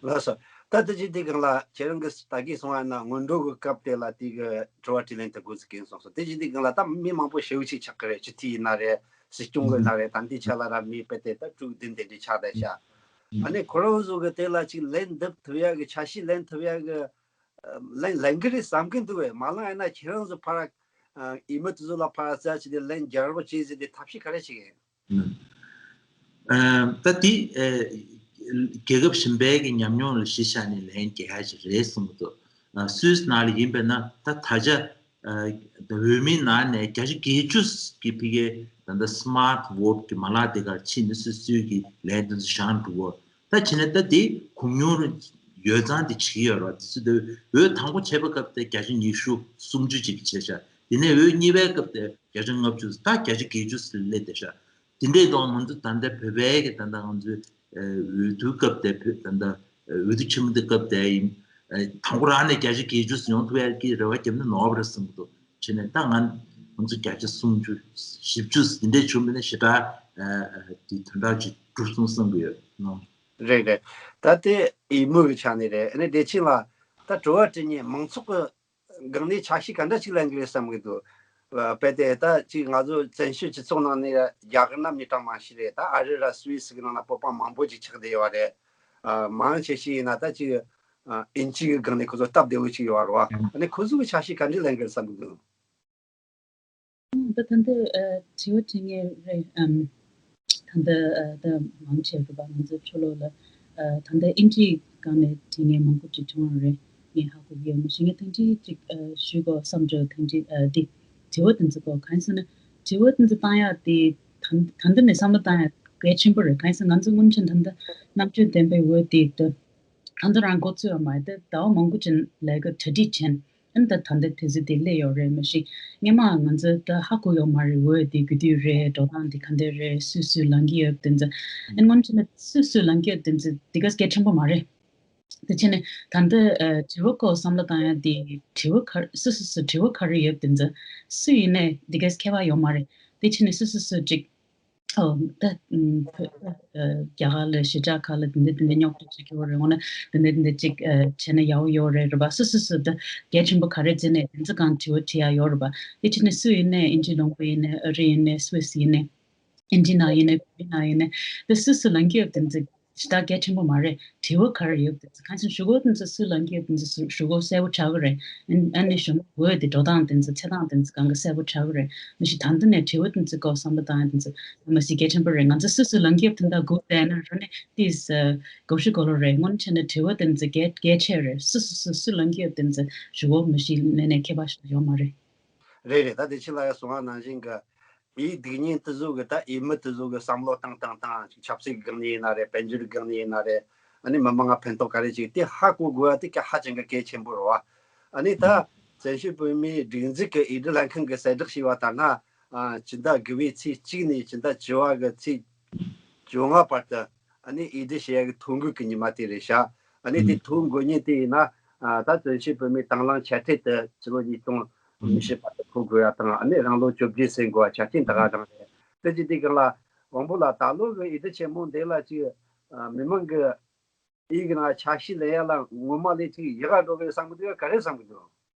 ལགས་སོ། ད་ལྟ་ཅིག་དེ་སྒང་ལ་ཁྱེད་རང་གིས་ད་གིན་གསུངས་པ་ན་སྔོན་འགྲོ་གི་སྐབས་དེ་ལ་དེ་གི་དྲི་བ་དྲིས་ལན་དེ་འགོ་འཛུགས་ཀྱིན་སོང་སོང་། དེ་ཅིག་དེ་སྒང་ལ་ད་མི་མང་པོ་ཞེ་པོ་ཅིག་ཆགས་ཀྱི་རེད། སྤྱི་འཐུས་ཡིན་ན་རེད། སྲིད་སྐྱོང་གི་ཡིན་ན་རེད། ད་ལྟའི་ཆ་ལ་ར་མི་དཔེ་དེ་ད་དྲུག་བདུན་དེ་འདྲ་ཆགས་བསྡད་ཤག་ཨ་ནི་ཁོ་རང་ཚོ་གི་དེ་ལ་ཅིག་ལན་འདེབས་ཐུབ་ཡག་གི་ཆ་ཤས་ལེན་ཐུབ་ཡག་གི་ལན་ལེན་གི་རེད་བསམ་གི་འདུག་བས། མ་ལེན་ཡིན་ན་ཁྱེད་རང་ཚོ་ཕར་འོས་མི་དེ་ཚོ་ལ་ཕར་རྩད་བྱས་ཏེ་ལན་རྒྱག་རོགས་བྱེད་ཟེར་ཏེ་ཐབས་ཤེས་ག་རེ་བྱེད་ཀྱི་ཡིན། ཨ་ད་དེ་ཨ་རྒྱལ་ཁབ་གཞན་པའི་གི་ཉམས་མྱོང་ལ་གཞི་བཞག་ནས་ལན་རྒྱག་ཡག་ཅིག་རེད་གསུངས་འདུག་ཨ་སུད་སི་ནང་ལ་ཡིན་པས་ན་ད་ད་ཆ་ཨ་འོས་མིའི་ནང་ནས་བརྒྱ་ཆ་བརྒྱད་ཅུ་གི་ཕ་གིའི་ད་ལྟ་སི་མཱར་ཊི་ཝོ་ཊི་གི་མ་ལག་དེ་གར་ཕྱིན་ནས་སོ་སོའི་གི་ལན་དེ་ཚོ་བཞག་འགྲོ་གི་ཡོད། ད་བྱས་ན་ད་དེ་གོ་མྱོང་ཡོད་ཙང་དེ་བྱེད་ཀྱི་ཡོད་རེད། དེ་ཚོ་དེ་འོས་དང་པོ་བྱས་པའི་སྐབས་དེ་བརྒྱ་ཆ་ཉི་ཤུ་སུམ་ཅུ་ཅིག་བྱས་ཤག་དེ་ནས་འོས་གཉིས་པའི་སྐབས་དེ་བརྒྱ་ཆ་ལྔ་བཅུ། ད་བརྒྱ་ཆ་བརྒྱད་ཅུ་སླེབས་བསྡད་ཤག་དེ་འདྲའི་ཐོག་ང་ཚོ་ད་ལྟ་བོད་པའི་གི་ད་ལྟ་ང་ཚོའི་འོས་བསྡུ་སྐབས་དེ། བོད་ད་ལྟ་འོས་བསྡུ་ཆེན་མོ་དེ་སྐབས་དེ་ཡིན། དང་པོ་རང་ནས་བརྒྱ་ཆ་བརྒྱད་ཅུ་ཡོང་ཐུབ་ཡ་གི་རེ་བ་བརྒྱབ་ན་ནོར་བ་རེད་བསམ་གི་འདུག་བྱས་ནས་ད་ང་ང་ཚོ་བརྒྱ་ཆ་སུམ་ཅུ་བཞི་བཅུ་འདི་འདྲའི་བྱུང་བ་ན་ཞེ་དྲག་དེ་དོན་དག་ཅིག་འགྲུབ་སོང་བསམ་གི་ཡོད། རེད་རེད། ད་དེ་ཡིད་སྨོན་གི་ཆ་ནས་རེད། ཨ་ནི་བདེ་ཆེན་ལགས། ད་དྲི་བ་དྲི་མཁན་མང་ཚོགས་ཀྱི་སྒང་ནས་ཆ་ཤས་ག་འདྲ་ཅིག་ལེན་གི་རེད་བསམ་གི་འདུག་རྦད་དེ་ད་ཅིག་ང་ཚོ་བཙན་བྱོལ་སྤྱི་ཚོགས་ནང་ནས་རྒྱ་གར་ནང་མི་གྲངས་མང་ཤོས་རེད། ད་ཨ་རི་ར་སུད་སི་གི་ནང་ལ་བོད་པ་མང་པོ་ཅིག་ཆགས་བསྡད་ཡོད་རེད། མང་ཆེ་ཤོས་ཡིན་ན་ད་ཅིག་ཨིན་ཇི་གི་སྒང་ནས་ཁོ་ཚོ་སྟབས་བདེ་བོ་ཅིག་ཡོད་རེད་བ། ཨ་ནི་ཁོ་ཚོ་གི་ཆ་ཤས་ག་འདྲ་ལེན་གི་རེད་བསམ་གི་འདུག་ད་ད་ལྟ་དྲི་བ་དྲི་མཁན་རེད། ད་ལྟ་ད་མང་ཆེ་རུ་བ་ང་ཚོའི་ཕྱོགས་ལོགས་ལ་ད་ལྟ་ཨིན་ཇིའི་སྒང་ནས་དྲི་མཁན་མང་པོ་ཅིག་བྱུང་བ་རེད། ངས་ཧ་གོ་གི་ཡོད། མ་གཞི་ངས་ཐེངས་གཅིག་ཅིག་ཞུ་དགོས་བསམ་འདུག་ཐེངས་གཅིག་འདི་དྲི་བ་དེ་ཚོ་གོ་གང་ཡིན་ཟེར་ན། དྲི་བ་དེ་ཚོ་བཏང་ཡག་དེ་ད་ད་ལྟ་ནས་བསམ་བློ་བཏང་ཡག་གལ་ཆེན་པོ་རེད། གང་ཡིན་ཟེར་ན་ང་ཚོ་སྔོན་ཆད་ད་ལྟ་རྣམ་དཔྱོད་ལྡན་པའི་འོས་དེ་ད་ད་ལྟ་རང་འགོ་ཚུགས་ཡོད་མ་རེད། ད་ཟླ་བ་མང་པོ་ཅིག་ལས་ཀ་གྲ་སྒྲིག་བྱས་ནས་ད་ད་ལྟ་དུས་ཚོད་དེ་སླེབས་ཡོད་རེད། མ་གཞི་སྔོན་མ་ང་ཚོ་ད་ཧ་གོ་ཡོད་མ་རེད། འོས་དེ་ག་དུས་རེད། འགྲོ་སྟངས་དེ་ག་འདྲ་རེད། སུས་སུས་ལངས་ཀྱི་ཡོད་དེ་ཚོ། ཨ་ནི་སྔོན་ཆད་ནས་སུས་སུས་ལངས་ཀྱི་ཡོད་དེ་ཚོ་དེ་ག་གལ་ཆེན་པོ་མ་རེད། དེ་བྱས་ནས་ད་ལྟ་དྲི་བ་སྐོར་བསམ་བློ་བཏང་ཡ་དེ་དྲི་བ་ག་སུ་སུ་སུ་དྲི་བ་ག་རེ་ཡོད་དེ་ཚོ་སུ་ཡིན་ནའི་དེ་ག་ཁྱད་པར་ཡོད་མ་རེད། དེ་བྱས་ནས་སུ་སུ་སུ་ཅིག་ཨོ་ད་ཨུམ་བོད་ཨ་རྒྱ་གར་ལ་གཞིས་ཆགས་ཁག་ལ་དེ་འདྲ་དེ་འདྲ་རྙོག་དྲ་བྱེད་ཀྱི་ཡོད་རེད། འོ་ན་དེ་འདྲ་དེ་འདྲ་ཅིག་ཨ་བྱས་ན་ཡག་པོ་ཡོད་རེད་རེད་པ། སུ་སུ་སུ་ད་གལ་ཆེན་པོ་ག་རེ་བྱས་ནས་དེ་ཚོ་གང་དྲི་བ་དྲི་ཡག་ཡོད་རེད་པ། དེ་བྱས་ནས་སུ་ཡིན་ནའི་ཨིན་ཇི་ལུང་པ་ཡིན་ནའི་ཨ་རི་ཡིན་ནའི་སུད་སི་ཡིན་ནའི་ཨིན་ཇི་ནང་ཡིན་ནའི་བོད་ནང་ཡིན་ནའི་དེ་སུ་སུ་ལངས་ཀྱི་ཡོད་དེ་ཚོ་ཞེ་དྲག་གལ་ཆེན་པོ་མ་རེད། དྲི་བ་ག་རེ་ཡོད་དེ་ཚོ་གང་ཕྱིན་ཞུ་སྒོ་དེ་ཚོ་སུ་ལངས་ཀྱི་ཡོད་དེ་ཚོ་ཞུ་སྒོ་གསལ་པོ་ཆགས་ཀྱི་རེད། ཨ་ནི་ཞུ་འོས་དེ་འགྲོ་སྟངས་དེ་ཚོ་ཆགས་སྟངས་དེ་ཚོ་གང་ག་གསལ་པོ་ཆགས་ཀྱི་རེད། མ་གཞི་ད་ལྟ་ནས་དྲི་བ་དེ་ཚོ་སྐོར་བསམ་བློ་བཏང་ཡ་དེ་ཚོ་མ་གཞི་གལ་ཆེན་པོ་རེད། ང་ཚོ་སུ་སུ་ལངས་ཀྱི་ཡོད་དེ་འདྲ་སྒུག་བསྡད་ན་ར་ནི་ཏིས་དགོས་ཤུགས་གོ་ལོ་རེད། སྔོན་ཆད་ནས་དྲི་བ་དེ་ཚོ་གལ་གལ་ཆེ་རེད། སུ་སུ་སུ་སུ་ལངས་ཀྱི་ཡོད་དེ་ཚོ་ཞུ་སྒོ་མ་གཞི་ནས་ནས་ཁྱད་པར་ཞིག་ཡོད་མ་རེད། རེད་རེད། ད་དེ་ཕྱི་ལ་ཡ་སོང་བ་ནང་བཞིན་གི་ཡིག་སྡིག་ཉེས་དེ་ཚོ་གི་ད་ཡིག་མི་དེ་ཚོ་གི་བསམ་བློ་བཏང་བཏང་བཏང་ཅིག་ཆབ་སྲིད་སྒང་ནས་ཡིན་ན་རེད། དཔལ་འབྱོར་སྒང་ནས་ཡིན་ན་རེད། ཨ་ནི་མི་མང་ང་ཕན་ཐོགས་ག་རེ་ཅིག་དེ་ཧ་གོ་དགོས་པ་དེ་ག་ཧ་ཅང་གི་གལ་ཆེན་པོ་རེད་བ། ཨ་ནི་ད་བཙན་བྱོལ་བོད་མིའི་སྒྲིག་འཛུགས་ཀྱི་འོས་བསྡུ་ལྷན་ཁང་གི་གསལ་བསྒྲགས་བྱས་པ་ལྟར་ན། ཨ་སྤྱི་ཟླ་དགུ་པའི་ཚེས་གཅིག་ནས་སྤྱི་ཟླ་བཅུ་པ་གི་ཚེས་བཅོ་ལྔ་བར་དུ་ཨ་ནི་འོས་བསྡུ་བྱེད་ཡ་གི་ཐོ་འགོད་ཀྱི་ཉི་མ་དེ་རེད་ཤག་ཨ་ནི་དེ་ཐོ་འགོད་ཉིན་དེ་ཡིན་ན་ཨ་ད་བཙན་བྱོལ་བོད་མིའི་དང་བླངས་འཆད་ཁྲིད་དེ་ཕྱི་ལོ་ཉིས་སྟོང་ཉི་ཤུ་བར་དུ་འཁོར་དགོས་ཡ་དང་། ཨ་ནི་རང་ལོ་བཅོ་བརྒྱད་ཟིན་དགོས་པ་ཆ་རྐྱེན་དེ་ག་དང་རེད། དེ་ཅི་དེ་གང་ལ་དབང་པོ་ལགས། ད་ལོ་གི་འོས་བསྡུ་ཆེན་མོ་འདི་ལ་ཅིག་ཨ་མི་མང་གི་འོས་གི་ནང་ཆ་ཤས་ལེན་ཡ་ལ་ངོ་མ་ལས་ཅིག་ཡག་ག་འགྲོ་གི་བསམ་གི་འདུག་ག་རེ་བསམ་གི་འདུག་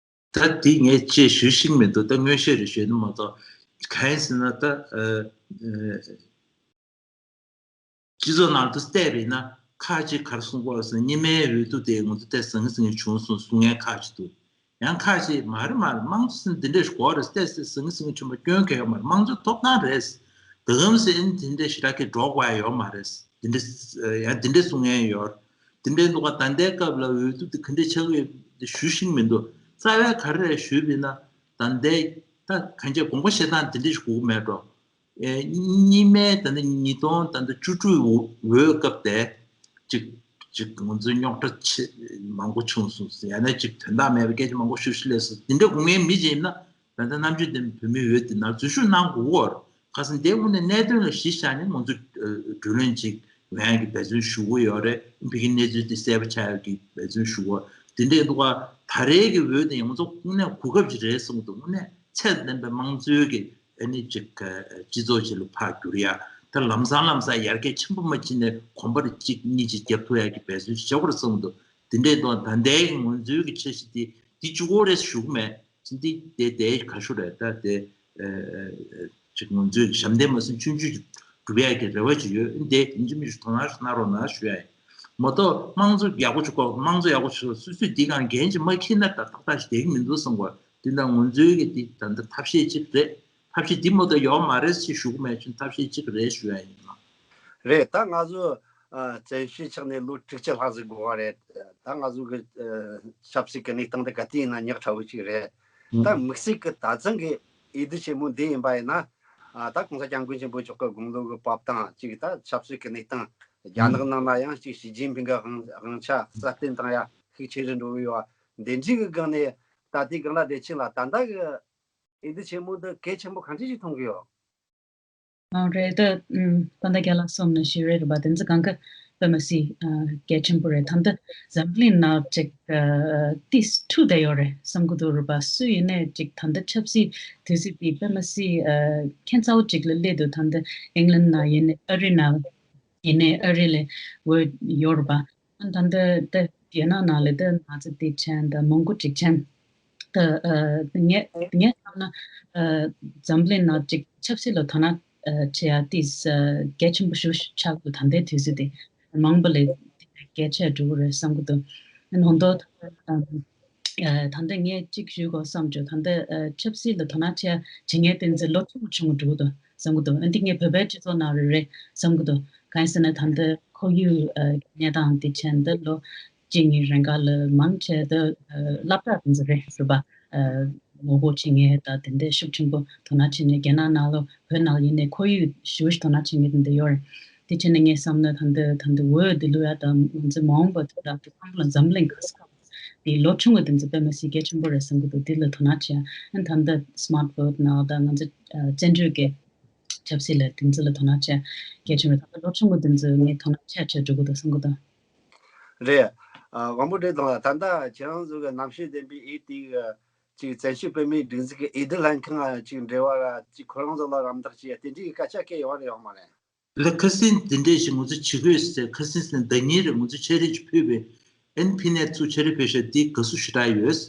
ད་དེ་ངས་ཅིག་ཞུ་ཤེས་མི་འདུག་ད་མངོན་ཤེས་རེ་ཞུས་ན་མ་གཏོགས། གང་ཡིན་ཟེར་ན་ད་ཨ་ཨ་སྤྱི་ཚོགས་ནང་དུ་བལྟས་པས་ན་ཁག་ཅིག་ག་རེ་གསུང་གི་ཡོད་ཟེར་ན། གཉིས་སྨན་འོས་བསྡུ་དེ་ང་ཚོ་ཏོག་ཙམ་ཟང་ངེ་ཟིང་ངེ་བྱུང་སོང་གསུང་མཁན་ཁག་ཅིག་འདུག་ཡང་ཁག་ཅིག་མ་རེད་མ་རེད། དམངས་གཙོ་ཟེར་ན་འདི་འདྲ་ཞིག་དགོས་རེད། ཏོག་ཙམ་ཟང་ངེ་ཟིང་ངེ་བྱུང་བ་སྐྱོན་གང་ཡང་ཡོད་མ་རེད། དམངས་གཙོ་ཐོབ་ཐང་རེད། ད་གམ་ཟེར་ཨ་ནི་དེ་འདྲ་ཞེ་དྲག་གི་འགྲོ་དགོས་ཡ་ཡོད་མ་རེད། དེ་འདྲ་ཡང་དེ་འདྲ་གསུང་མཁན་ཡོད། དེ་འདྲའི་འདུག་ག་ད་ལྟའི་སྐབས་ལ་འོས་བསྡུ་དེ་ག་འདྲ་ཆགས་ཀྱི་ཡོད་དེ་ཞུ་ཤེས་མི་འདུག་རྩ་བའི་ག་རེ་ཞུས་པ་ཡིན་ན་ད་ལྟའི་ད་གང་ཅི་དགོངས་པ་བཞེས་སྟངས་དེ་འདྲ་ཞིག་དགོས་ཀྱི་མེད་འགྲོ། ཨེ་གཉིས་སྨན་ད་ལྟ་ཉིས་སྟོང་ད་ལྟ་བཅུ་དྲུག་འོས་སྐབས་དེ་ཅིག་ཅིག་ང་ཚོའི་རྙོག་དྲ་ཆེ་མང་པོ་བྱུང་སོང་ཟེར། ཡང་ན་ཅིག་དོན་དག་མེད་པའི་སྐད་ཆ་མང་པོ་ཤོད་ཤོད་ལས་སོང་། དེ་འདྲ་དགོངས་མཁན་མི་ཅིག་ཡིན་ན་ད་ལྟ་རྣམ་དཔྱོད་ལྡན་བོད་མིའི་འོས་དེ་ནང་འཛུལ་ཞུགས་གནང་དགོས་ཀྱི་ཡོད་རེད། ཁ་སང་དེ་དངོས་གནས་གནད་དོན་ལ་གཞི་བཞག་ནས་ང་ཚོས་ཨ་གྲོས་གླེང་ཅིག་ཡོང་ཡ་གི་འབད་བརྩོན་ཞུ་གི་ཡོད་རེད། ཕ་གིའི་གནས་ཚུལ་དེ་གསལ་པོ་ཆགས་ཡ་གི་འབད་བརྩོན་ཞུ་གི་ཡོད། དེ་འདྲའི་འདུག་ག་ད་རེས་ཀྱི་འོས་དེ་ཡང་ང་ཚོ་དངོས་གནས་གོ་སྐབས་ཅིག་རེད་བསམ་གྱི་འདུག་དངོས་གནས་ཚད་ལྡན་པའི་དམངས་གཙོའི་གི་ཨ་ནི་ཅིག་སྤྱི་ཚོགས་ཅིག་ལ་ཕར་བསྒྱུར་ཡ། ད་ལམ་སང་ལམ་སང་ཡར་རྒྱས་ཆེན་པོ་མ་ཕྱིན་ནས་གོམ་པ་རེ་གཅིག་གཉིས་ཅིག་བརྒྱབ་ཐུབ་ཡ་གི་འབད་བརྩོན་ཅིག་བྱེད་དགོས་རེད་བསམ་གྱི་འདུག་དེ་འདྲའི་འདུག་ད་ལྟའི་གི་ང་ཚོའི་གི་འཆར་གཞི་དེ་འདི་གཅིག་པོ་རེད་ཞུ་གི་མེད། ཅི་འདི་དེ་དེ་ཁ་ཤོ་རེད། ད་དེ་ཨ་ཨ་ཅིག་ང་ཚོས་བྱམས་བརྟན་མ་སོན་ཆུང་ཆུང་ཅིག་སྒྲུབ་ཡ་གི་རེ་བ་ཅིག་ཡོད། འདི་ཡིན་གཅིག་མིན་གཅིག་དོ་སྣང་ཞིག་གནང་རོགས་གནང་ཞུ་ཡ་ཡིན། མ་གཏོགས་དམངས་གཙོ་ཡག་པོ་ཅིག་དགོས། དམངས་གཙོ་ཡག་པོ་ཅིག་དགོས། སོ་སོས་འདི་གང་འགན་ཅིག་མ་འཁྱེར་ན་ད་ཏག་ཏག་ཞིག་བསྡད་ཀྱི་མི་འདུག་བསམ་གོ། འདི་ན་ང་ཚོའི་གི་འདི་ད་ལྟ་ཐབས་ཤེས་ཅིག་རེད། ཐབས་ཤེས་འདི་མ་གཏོགས་ཡོད་མ་རེད་ཅེས་ཞུ་གི་མེད། ཅུང་ཐབས་ཤེས་ཅིག་རེད་ཞུ་ཡ་ཡིན། རེད། ད་ང་ཚོ་ཨ་བཙན་བྱོལ་ཆགས་ནས་ལོ་དྲུག་ཅུ་ལྷག་ཟིག་འགོར་བ་རེད། ད་ང་ཚོ་གི་ཨ་ཆབ་སྲིད་ཀྱི་གནས་སྟངས་དེ་ག་དུས་ཡིན་ན་ཉག་ཕྲ་བོ་ཅིག་རེད། ད་དམིགས་བསལ་གྱི་ད་ཐེངས་ཀྱི་འོས་བསྡུ་ཆེན་མོ་འདི་ཡིན་པ་ཡིན་ན། ཨ་ད་༸གོང་ས་༸སྐྱབས་མགོན་ཆེན་པོ་མཆོག་གི་དགུང་ལོ་གི་བབས་སྟངས་ཅིག་ད་ཆབ་སྲིད་ཀྱི་གནས་སྟངས་རྒྱ་ནག་ནང་ལ་ཡང་ཅིག་ཞི་ཅིན་ཕིང་གི་དབང་དབང་ཆ་སྲ་བརྟན་བཏང་ཡ་ཤུགས་ཆེ་རུ་འགྲོ་གི་ཡོད་པ་འདི་འདྲའི་གི་སྒང་ནས། ད་ལྟའི་སྒང་ལ་བདེ་ཆེན་ལགས། ད་ལྟ་གི་འོས་བསྡུ་ཆེན་མོ་འདི་གལ་ཆེན་པོ་གང་འདྲ་ཞིག་མཐོང་གི་ཡོད། ཨ་རེད་ད། ཨུམ། ད་ལྟ་རྒན་ལགས་གསུངས་ནང་བཞིན་རེད་རེད་པ། དེ་ཚོ་གང་ག་དཔེ་མི་སྲིད་ཨ་གལ་ཆེན་པོ་རེད། ད་ལྟ་འཛམ་གླིང་ནང་ཅིག་ཨ་ཏིས་འཁྲུག་བསྡད་ཡོད་རེད་བསམ་གི་འདུག་རེད་པ། སུ་ཡིན་ནའི་ཅིག་ད་ལྟ་ཆབ་སྲིད་དུས་ཚོད་འདི་དཔེ་མི་སྲིད་ཨ་ཁྱད་མཚར་པོ་ཅིག་ལ་སླེབས་འདུག་ད་ལྟ་ཨིང་ལན་ནང་ཡིན་ནའི་ཨ་རི་ནང་ཡིན་ནའི་ཨ་རི་ལ་འོས་ཡོད་རེད་པ། ཨ་ད་ལྟ་ད་རྒྱ་ནག་ནང་ལ་ད་ང་ཚོ་དེ་བྱས་ད་མང་པོ་ཅིག་བྱས། ད་ཨ་ངས་ངས་བསམ་ན་ཨ་འཛམ་གླིང་ནང་ཅིག་ཆབ་སྲིད་ལ་དོ་སྣང་ཨ་བྱེད་ཡ་དེ་ཨ་གལ་ཆེན་པོ་ཞིག་ཆགས་འདུག་ད་ལྟའི་དུས་ཚོད་དེ་མང་པོ་ལས་གལ་ཆེ་འགྲོ་གི་རེད་བསམ་གི་འདུག་ནང་དོན་ཨ་ད་ལྟ་ངས་གཅིག་ཞུ་དགོས་བསམ་བྱུང་། ད་ལྟ་ཨ་ཆབ་སྲིད་ལ་དོ་སྣང་བྱེད་ཡ་བྱེད་མཁན་དེ་ཚོ་ལོ་ཆུང་ཆུང་འགྲོ་གི་འདུག་བསམ་གི་འདུག་ཨ་འདི་ངས་བོད་པའི་སྤྱི་ཚོགས་ནང་རེད་རེད་བསམ་གི་འདུག་གང་ཡིན་ཟེར་ན་ད་ལྟ་ཁོར་ཡུག་ཨ་གནས་སྟངས་དེ་བྱས་ད་ལོ་གཅིག་གཉིས་རིང་ག་ལ་མང་ཆེ་ད་ཨ་སློབ་གྲྭ་དེ་ཚོ་རེད་རེད་པ། ཨ་ངོ་རྒོལ་བྱེད་མཁན་ད་དེ་འདྲའི་ཤུགས་ཆེན་པོ་དོ་སྣང་བྱེད་མཁན་རྒྱ་ནག་ནང་ལོགས་བོད་ནང་ཡིན་ནའི་ཁོར་ཡུག་ཞེ་པོ་ཞིག་དོ་སྣང་བྱེད་མཁན་དེ་འདྲ་ཡོད་རེད། དེ་བྱས་ནས་ངས་བསམ་ན་ད་ལྟ་ད་ལྟ་འོས་དེ་བླུག་ཡ་དང་ང་ཚོ་མ་འོངས་པ་དེ་དག་དེ་ཚང་མ་ལ་འཛམ་གླིང་ག་ས་ག་དེ་ལོ་ཆུང་བ་དེ་ཚོ་དཔེ་མི་སྲིད་གལ་ཆེན་པོ་རེད་བསམ་གི་འདུག་དེ་ལ་དོ་སྣང་བྱེད་ཡ། ཨ་ད་ལྟ་སི་མཱར་ཊི་བྷོཊ་ནང་ད་ང་ཚོ་ཨ་བཙན་བྱོལ་གྱི་ཆབ་སྲིད་ལ་དེ་ཚོ་ལ་དོ་སྣང་བྱེད་ཡ་གལ་ཆེན་པོ་རེད། ད་ལྟ་ལོ་ཆུང་བ་དེ་ཚོ་ངས་དོ་སྣང་བྱེད་ཡ་བྱེད་འགྲོ་གི་འདུག་བསམ་གི་འདུག་རེད། ཨ་དབང་པོ་བགྲེས་གདོང་ལགས། ད་ལྟ་ཁྱེད་རང་ཚོ་གི་རྣམ་དཔྱོད་ལྡན་པའི་འོས་དེ་གི་ཅིག་བཙན་བྱོལ་བོད་མིའི་སྒྲིག་འཛུགས་ཀྱི་འོས་བསྡུ་ལྷན་ཁང་ཅིག་འབྲེལ་བ་ར་ཅིག་ཁོ་རང་ཚོ་ལ་རམ་འདེགས་བྱེད་ཡ་དེ་འདྲའི་སྐད་ཆ་སྐད་ཡོད་རེད་ཡོད་མ་རེད། ལ་ཁ་སང་དེ་འདྲས་ཞིག་ང་ཚོ་བྱེད་དགོས་ཟེར། ཁ་སང་ཟེར་ན་ཟླ་ཉིན་རེ་ང་ཚོ་འཆར་གཞི་ཅིག་ཕུལ་བས། ཨན་ཕི་ནས་ཚུར་འཆར་གཞི་ཕུལ་ཤག་འདི་དགའ་བསུ་ཞེ་དྲག་ཡོད།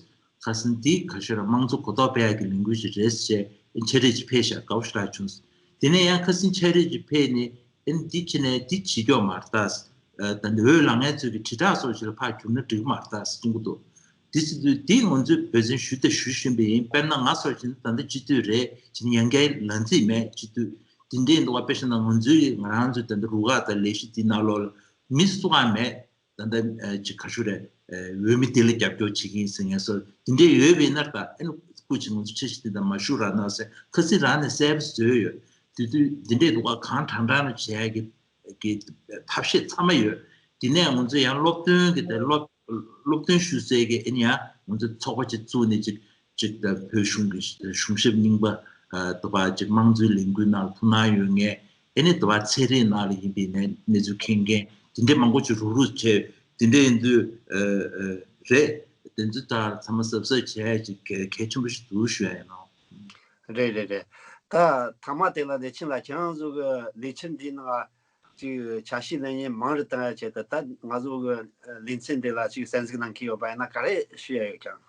ཁ་སང་འདི་ག་ཤོད་ར་དམངས་གཙོ་གོ་རྟོགས་སྤེལ་ཡག་གི་ལས་འགུལ་ཞིག་རེད་ཟེར་འཆར་གཞི་ཅིག་ཕུལ་ཤག་དགའ་བོ་ཞེ་དྲག་བྱུང་། དེ་ནས་ཡང་ཁ་སང་འཆར་གཞི་ཅིག་ཕུལ་ནས་ཨན་འདི་ཕྱི་ནས་འདི་བྱེད་ཀྱོག་མ་རེད་ད། ད་འདི་འོས་ལངས་མཁན་ཚོས་ཀྱི་དྲིལ་བསྒྲགས་སོགས་ཞིག་ལ་ཕར་བསྒྱུར་ན་འགྲིག་གི་མ་རེད་ད་ཟེར་གསུང་གི་འདུག་འདི་ཚོ་དུས་འདི་ང་ཚོས་འབད་བརྩོན་ཞུ་དང་ཞུ་བཞིན་པ་ཡིན། དཔེར་ན་ང་ཚོ་བཞིན་ད་ལྟ་སྤྱི་འཐུས་རེད་ཅེས་ཡང་བསྐྱར་ལངས་རྩིས་མེད། སྤྱི་འཐུས་འདི་འདྲའི་འདུག་བ། དཔེ་བཞག་ན་ང་ཚོའི་ང་རང་ཚོའི་ད་ལྟ་རུ་ཁག་དང་ལས་གཞི་འདི་ནང་ལོགས་ལ་མི་སུ་གང་མེད། ད་ལྟ་ཅིག་ག་ཞུ་རེད། འོས་མི་འདི་ལ་རྒྱབ་སྐྱོར་བྱེད་ཀྱི་ཡིན་ཟེར་མཁན་སོགས་འདི་འདྲའི་ཡོད་པ་ཡིན་ན་ད་ཨེ་ནི་སྐུ་མཁྱེན་ང་ཚོ་འཆར་གཞི་འདི་ད་མ་ཞུ་ར་གནང་ཟེར་ཁ་སང་རང་ནས་གསལ་པོ་བཟོས་ཡོད། དེ་དུས་འདི་འདྲའི་འདུག་བ། གང་དྲག་དྲག་ན་བྱེད་ཡ་གི་གི་ཐབས་ཤེས་ཚང་མ་ཡོད། དེ་ནས་ང་ཚོ་ཡང་སློབ་སྟོན་གྱི་དེ་སློབ་སློབ་སྟོན་ཞུ་སའི་གི་ཨེ་ནི་ཡང་ང་ཚོ་ཚོགས་པ་ཅིག་བཙུགས་ནས་ཅིག་ཅིག་ད་བོད་གཞུང་གི་གཞུང་ཞབས་རྙིང་པ་དུ་བ་ཅིག་དམངས་གཙོའི་ལས་འགུལ་ནང་ཐུགས་སྣང་ཡོད་མཁན་ཨེ་ནི་དུ་བ་ཚན་རིག་ནང་ལ་ཡིན་པའི་ནས་གནས་ཚུལ་མཁྱེན་མཁན་དེ་འདྲའི་མང་པོ་ཅིག་རུག་རུག་བྱས། དེ་འདྲ་ཡིན་དུས་རེད། དེ་ཚོ་ད་ཚང་མ་གཟབ་གཟབ་བྱས་ཅིག་གལ་ཆེན་པོ་ཞིག་འདུག་ཞུ་ཡ་ཡིན་ནོ། རེད་རེད་རེད། ད་ཐ་མ་དེ་ལ་བདེ་ཆེན་ལགས་ཁྱེད་རང་ཚོ་གི་ལས་འཆར་འདིའི་ནང་ཅིག་ཆ་ཤས་ལེན་མཁན་མང་རུ་བཏང་ཡ་ཆེད་དུ་ད་ང་ཚོ་གི་ལེ་ཚན་འདི་ལ་ཅིག་གསན་གཟིགས་གནང་མཁན་ཡོད་པ་ཡིན་ན་ག་རེ་ཞུ་ཡ་ཡོད་ཀྱང་།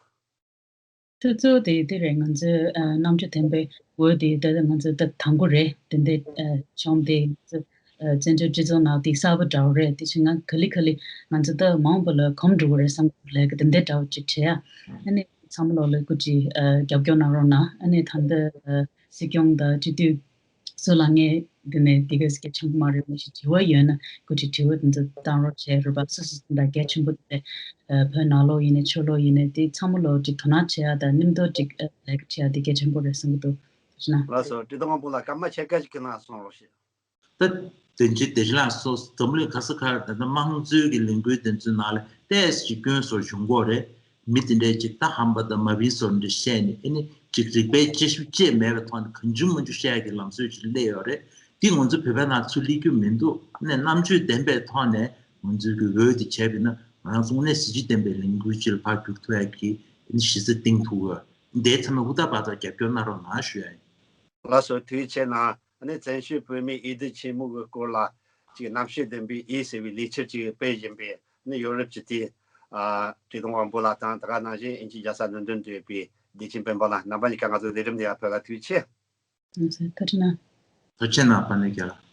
ད་གཙོ་བོ་དེ་དེ་རེད། ང་ཚོའི་ཨ་རྣམ་དཔྱོད་ལྡན་པའི་འོས་དེ་ད་ང་ཚོ་ད་དང་པོ་རེད། དེ་འདྲའི་ཨ་བྱུང་སྟེ་ང་ཚོ་ཨ་བཙན་བྱོལ་སྤྱི་ཚོགས་ནང་དེ་གསར་པ་འདྲ་བོ་རེད། དེ་བཞིན་ང་ག་ལེ་ག་ལེ་ང་ཚོ་ད་མ་འོངས་པ་ལ་གོམ་འགྲོ་གི་རེད་བསམ་གི་ལས་ཀ་དེ་འདྲའི་འདྲ་བོ་ཅིག་བྱེད་ཡ། ཨ་ནི་ཚང་མ་ལོག་ལ་སྐུ་མཁྱེན་ཨ་རྒྱབ་སྐྱོར་གནང་རོགས་གནང་། ཨ་ནི་ད་ལྟ་ཨ་སྲིད་སྐྱོང་དང་སྤྱི་འཐུས་སུ་ལ་ངས་འདི་ནས་འདི་ག་ཟིག་གི་ཆང་མ་རེད་མི་ཞིག་དྲི་བ་ཡོད་ན་སྐུ་མཁྱེན་དྲི་བ་འདི་ཚོ་བཏང་རོགས་བྱས་རོགས་པ། སོ་སོ་འདི་འདྲ་གལ་ཆེན་པོ་དེ་བོད་ནང་ལོགས་ཡིན་ནའི་ཕྱི་ལོགས་ཡིན་ནའི་དེ་ཚང་མ་ལོག་ཅིག་དོ་སྣང་བྱེད་ཡ་དང་མཉམ་དུ་ཅིག་ལས་ཀ་བྱེད་ཡ་དེ་གལ་ཆེན་པོ་རེད་བསམ་གི་འདུག་ཐུགས་རྗེ་གནང་། ལགས་སོ། བཀྲས་མཐོང་དབང་པོ་ལགས་སྐར་མ་ཕྱེད་ཀ་ཅིག་གི་ནང་གསུང་རོགས་ཞུ། ད་དོན་གཅིག་དེ་རིང་ལ་སོ་འཛམ་གླིང་ག་ས་ག་ད་ལྟ་དམངས་གཙོའི་གི་ལས་འགུལ་དེ་ཚོའི་ནང་ལ་ཏོག་ཙམ་ཅིག་སྐྱོན་སོགས་བྱུང་གི་ཡོད་རེད། མི་དེ་འདྲས་ཅིག་ད་ཧམ་པ་དང་མ་བིན་སོགས་འདྲ་བཤད་ནས་ཨེ་ནི་ཅིག་རིག་པའི་དཔྱད་ཞིབ་བཅས་མེད་པའི་ཐོག་ནས་གང་བྱུང་མང་བྱུང་བཤད་ཀྱི་ལམ་སྲོལ་ཅིག་སླེབས་ཡོད་རེད། འདི་ང་ཚོ་བོད་པའི་ནང་ཚུར་སླེབས་རྒྱུ་མི་འདུག་ཨ་ནི་རྣམ་དཔྱོད་ལྡན་པའི་ཐོག་ནས་ང་ཚོའི་གི་འོས་དེ་བྱས་པ་ཡིན་ན་ང་རང་ཚོ་དངོས་གནས་གཟི་བརྗིད་ལྡན་པའི་ལས་འགུལ་ཅིག་ལ་ཕར་བསྒྱུར་ཐུབ་ཡ་གི་ཨེ་ནི་གཞི་རྩ་བཏིང་ཐུབ་ཡོད། འདིའི་ཚང་མས་ཧུར་ཐག་བར་ཐག་རྒྱབ་སྐྱོར་གནང་རོགས་གནང་ཞུ་ཡ་ཡིན། ལགས་སོ། དུས་ཆེན་ནང་ཨ་ནི་བཙན་བྱོལ་བོད་མིའི་འོས་བསྡུ་ཆེན་མོ་གི་སྐོར་ལ་ཅིག་རྣམ་དཔྱོད་ལྡན་པའི་འོས་ཟེར་བའི་ལས་འཆར་ཅིག་སྤེལ་བཞིན་པའི་ཨ་ནི་ཡོ་རོབ་སྤྱི་འཐུས་ཨ་བཀྲས་མཐོང་དབང་པོ་ལགས་དང་དེ་ག་ནང་བཞིན་དབྱིན་ཇིའི་རྒྱལ་ས་ལོན་ཌོན་དུ་ཡོད་པའི་བདེ་ཆེན་དཔོན་པོ་ལགས་རྣམ་པ་གཉིས་ཀ་ང་ཚོའི་ལས་རིམ་འདི་ཡར་ཕེབས་ལ་ཐུགས་རྗེ་ཆེ། ཐུགས་རྗེ་གནང་། ཐུགས་རྗེ་གནང་པ་ནི་རྒྱལ་ལགས།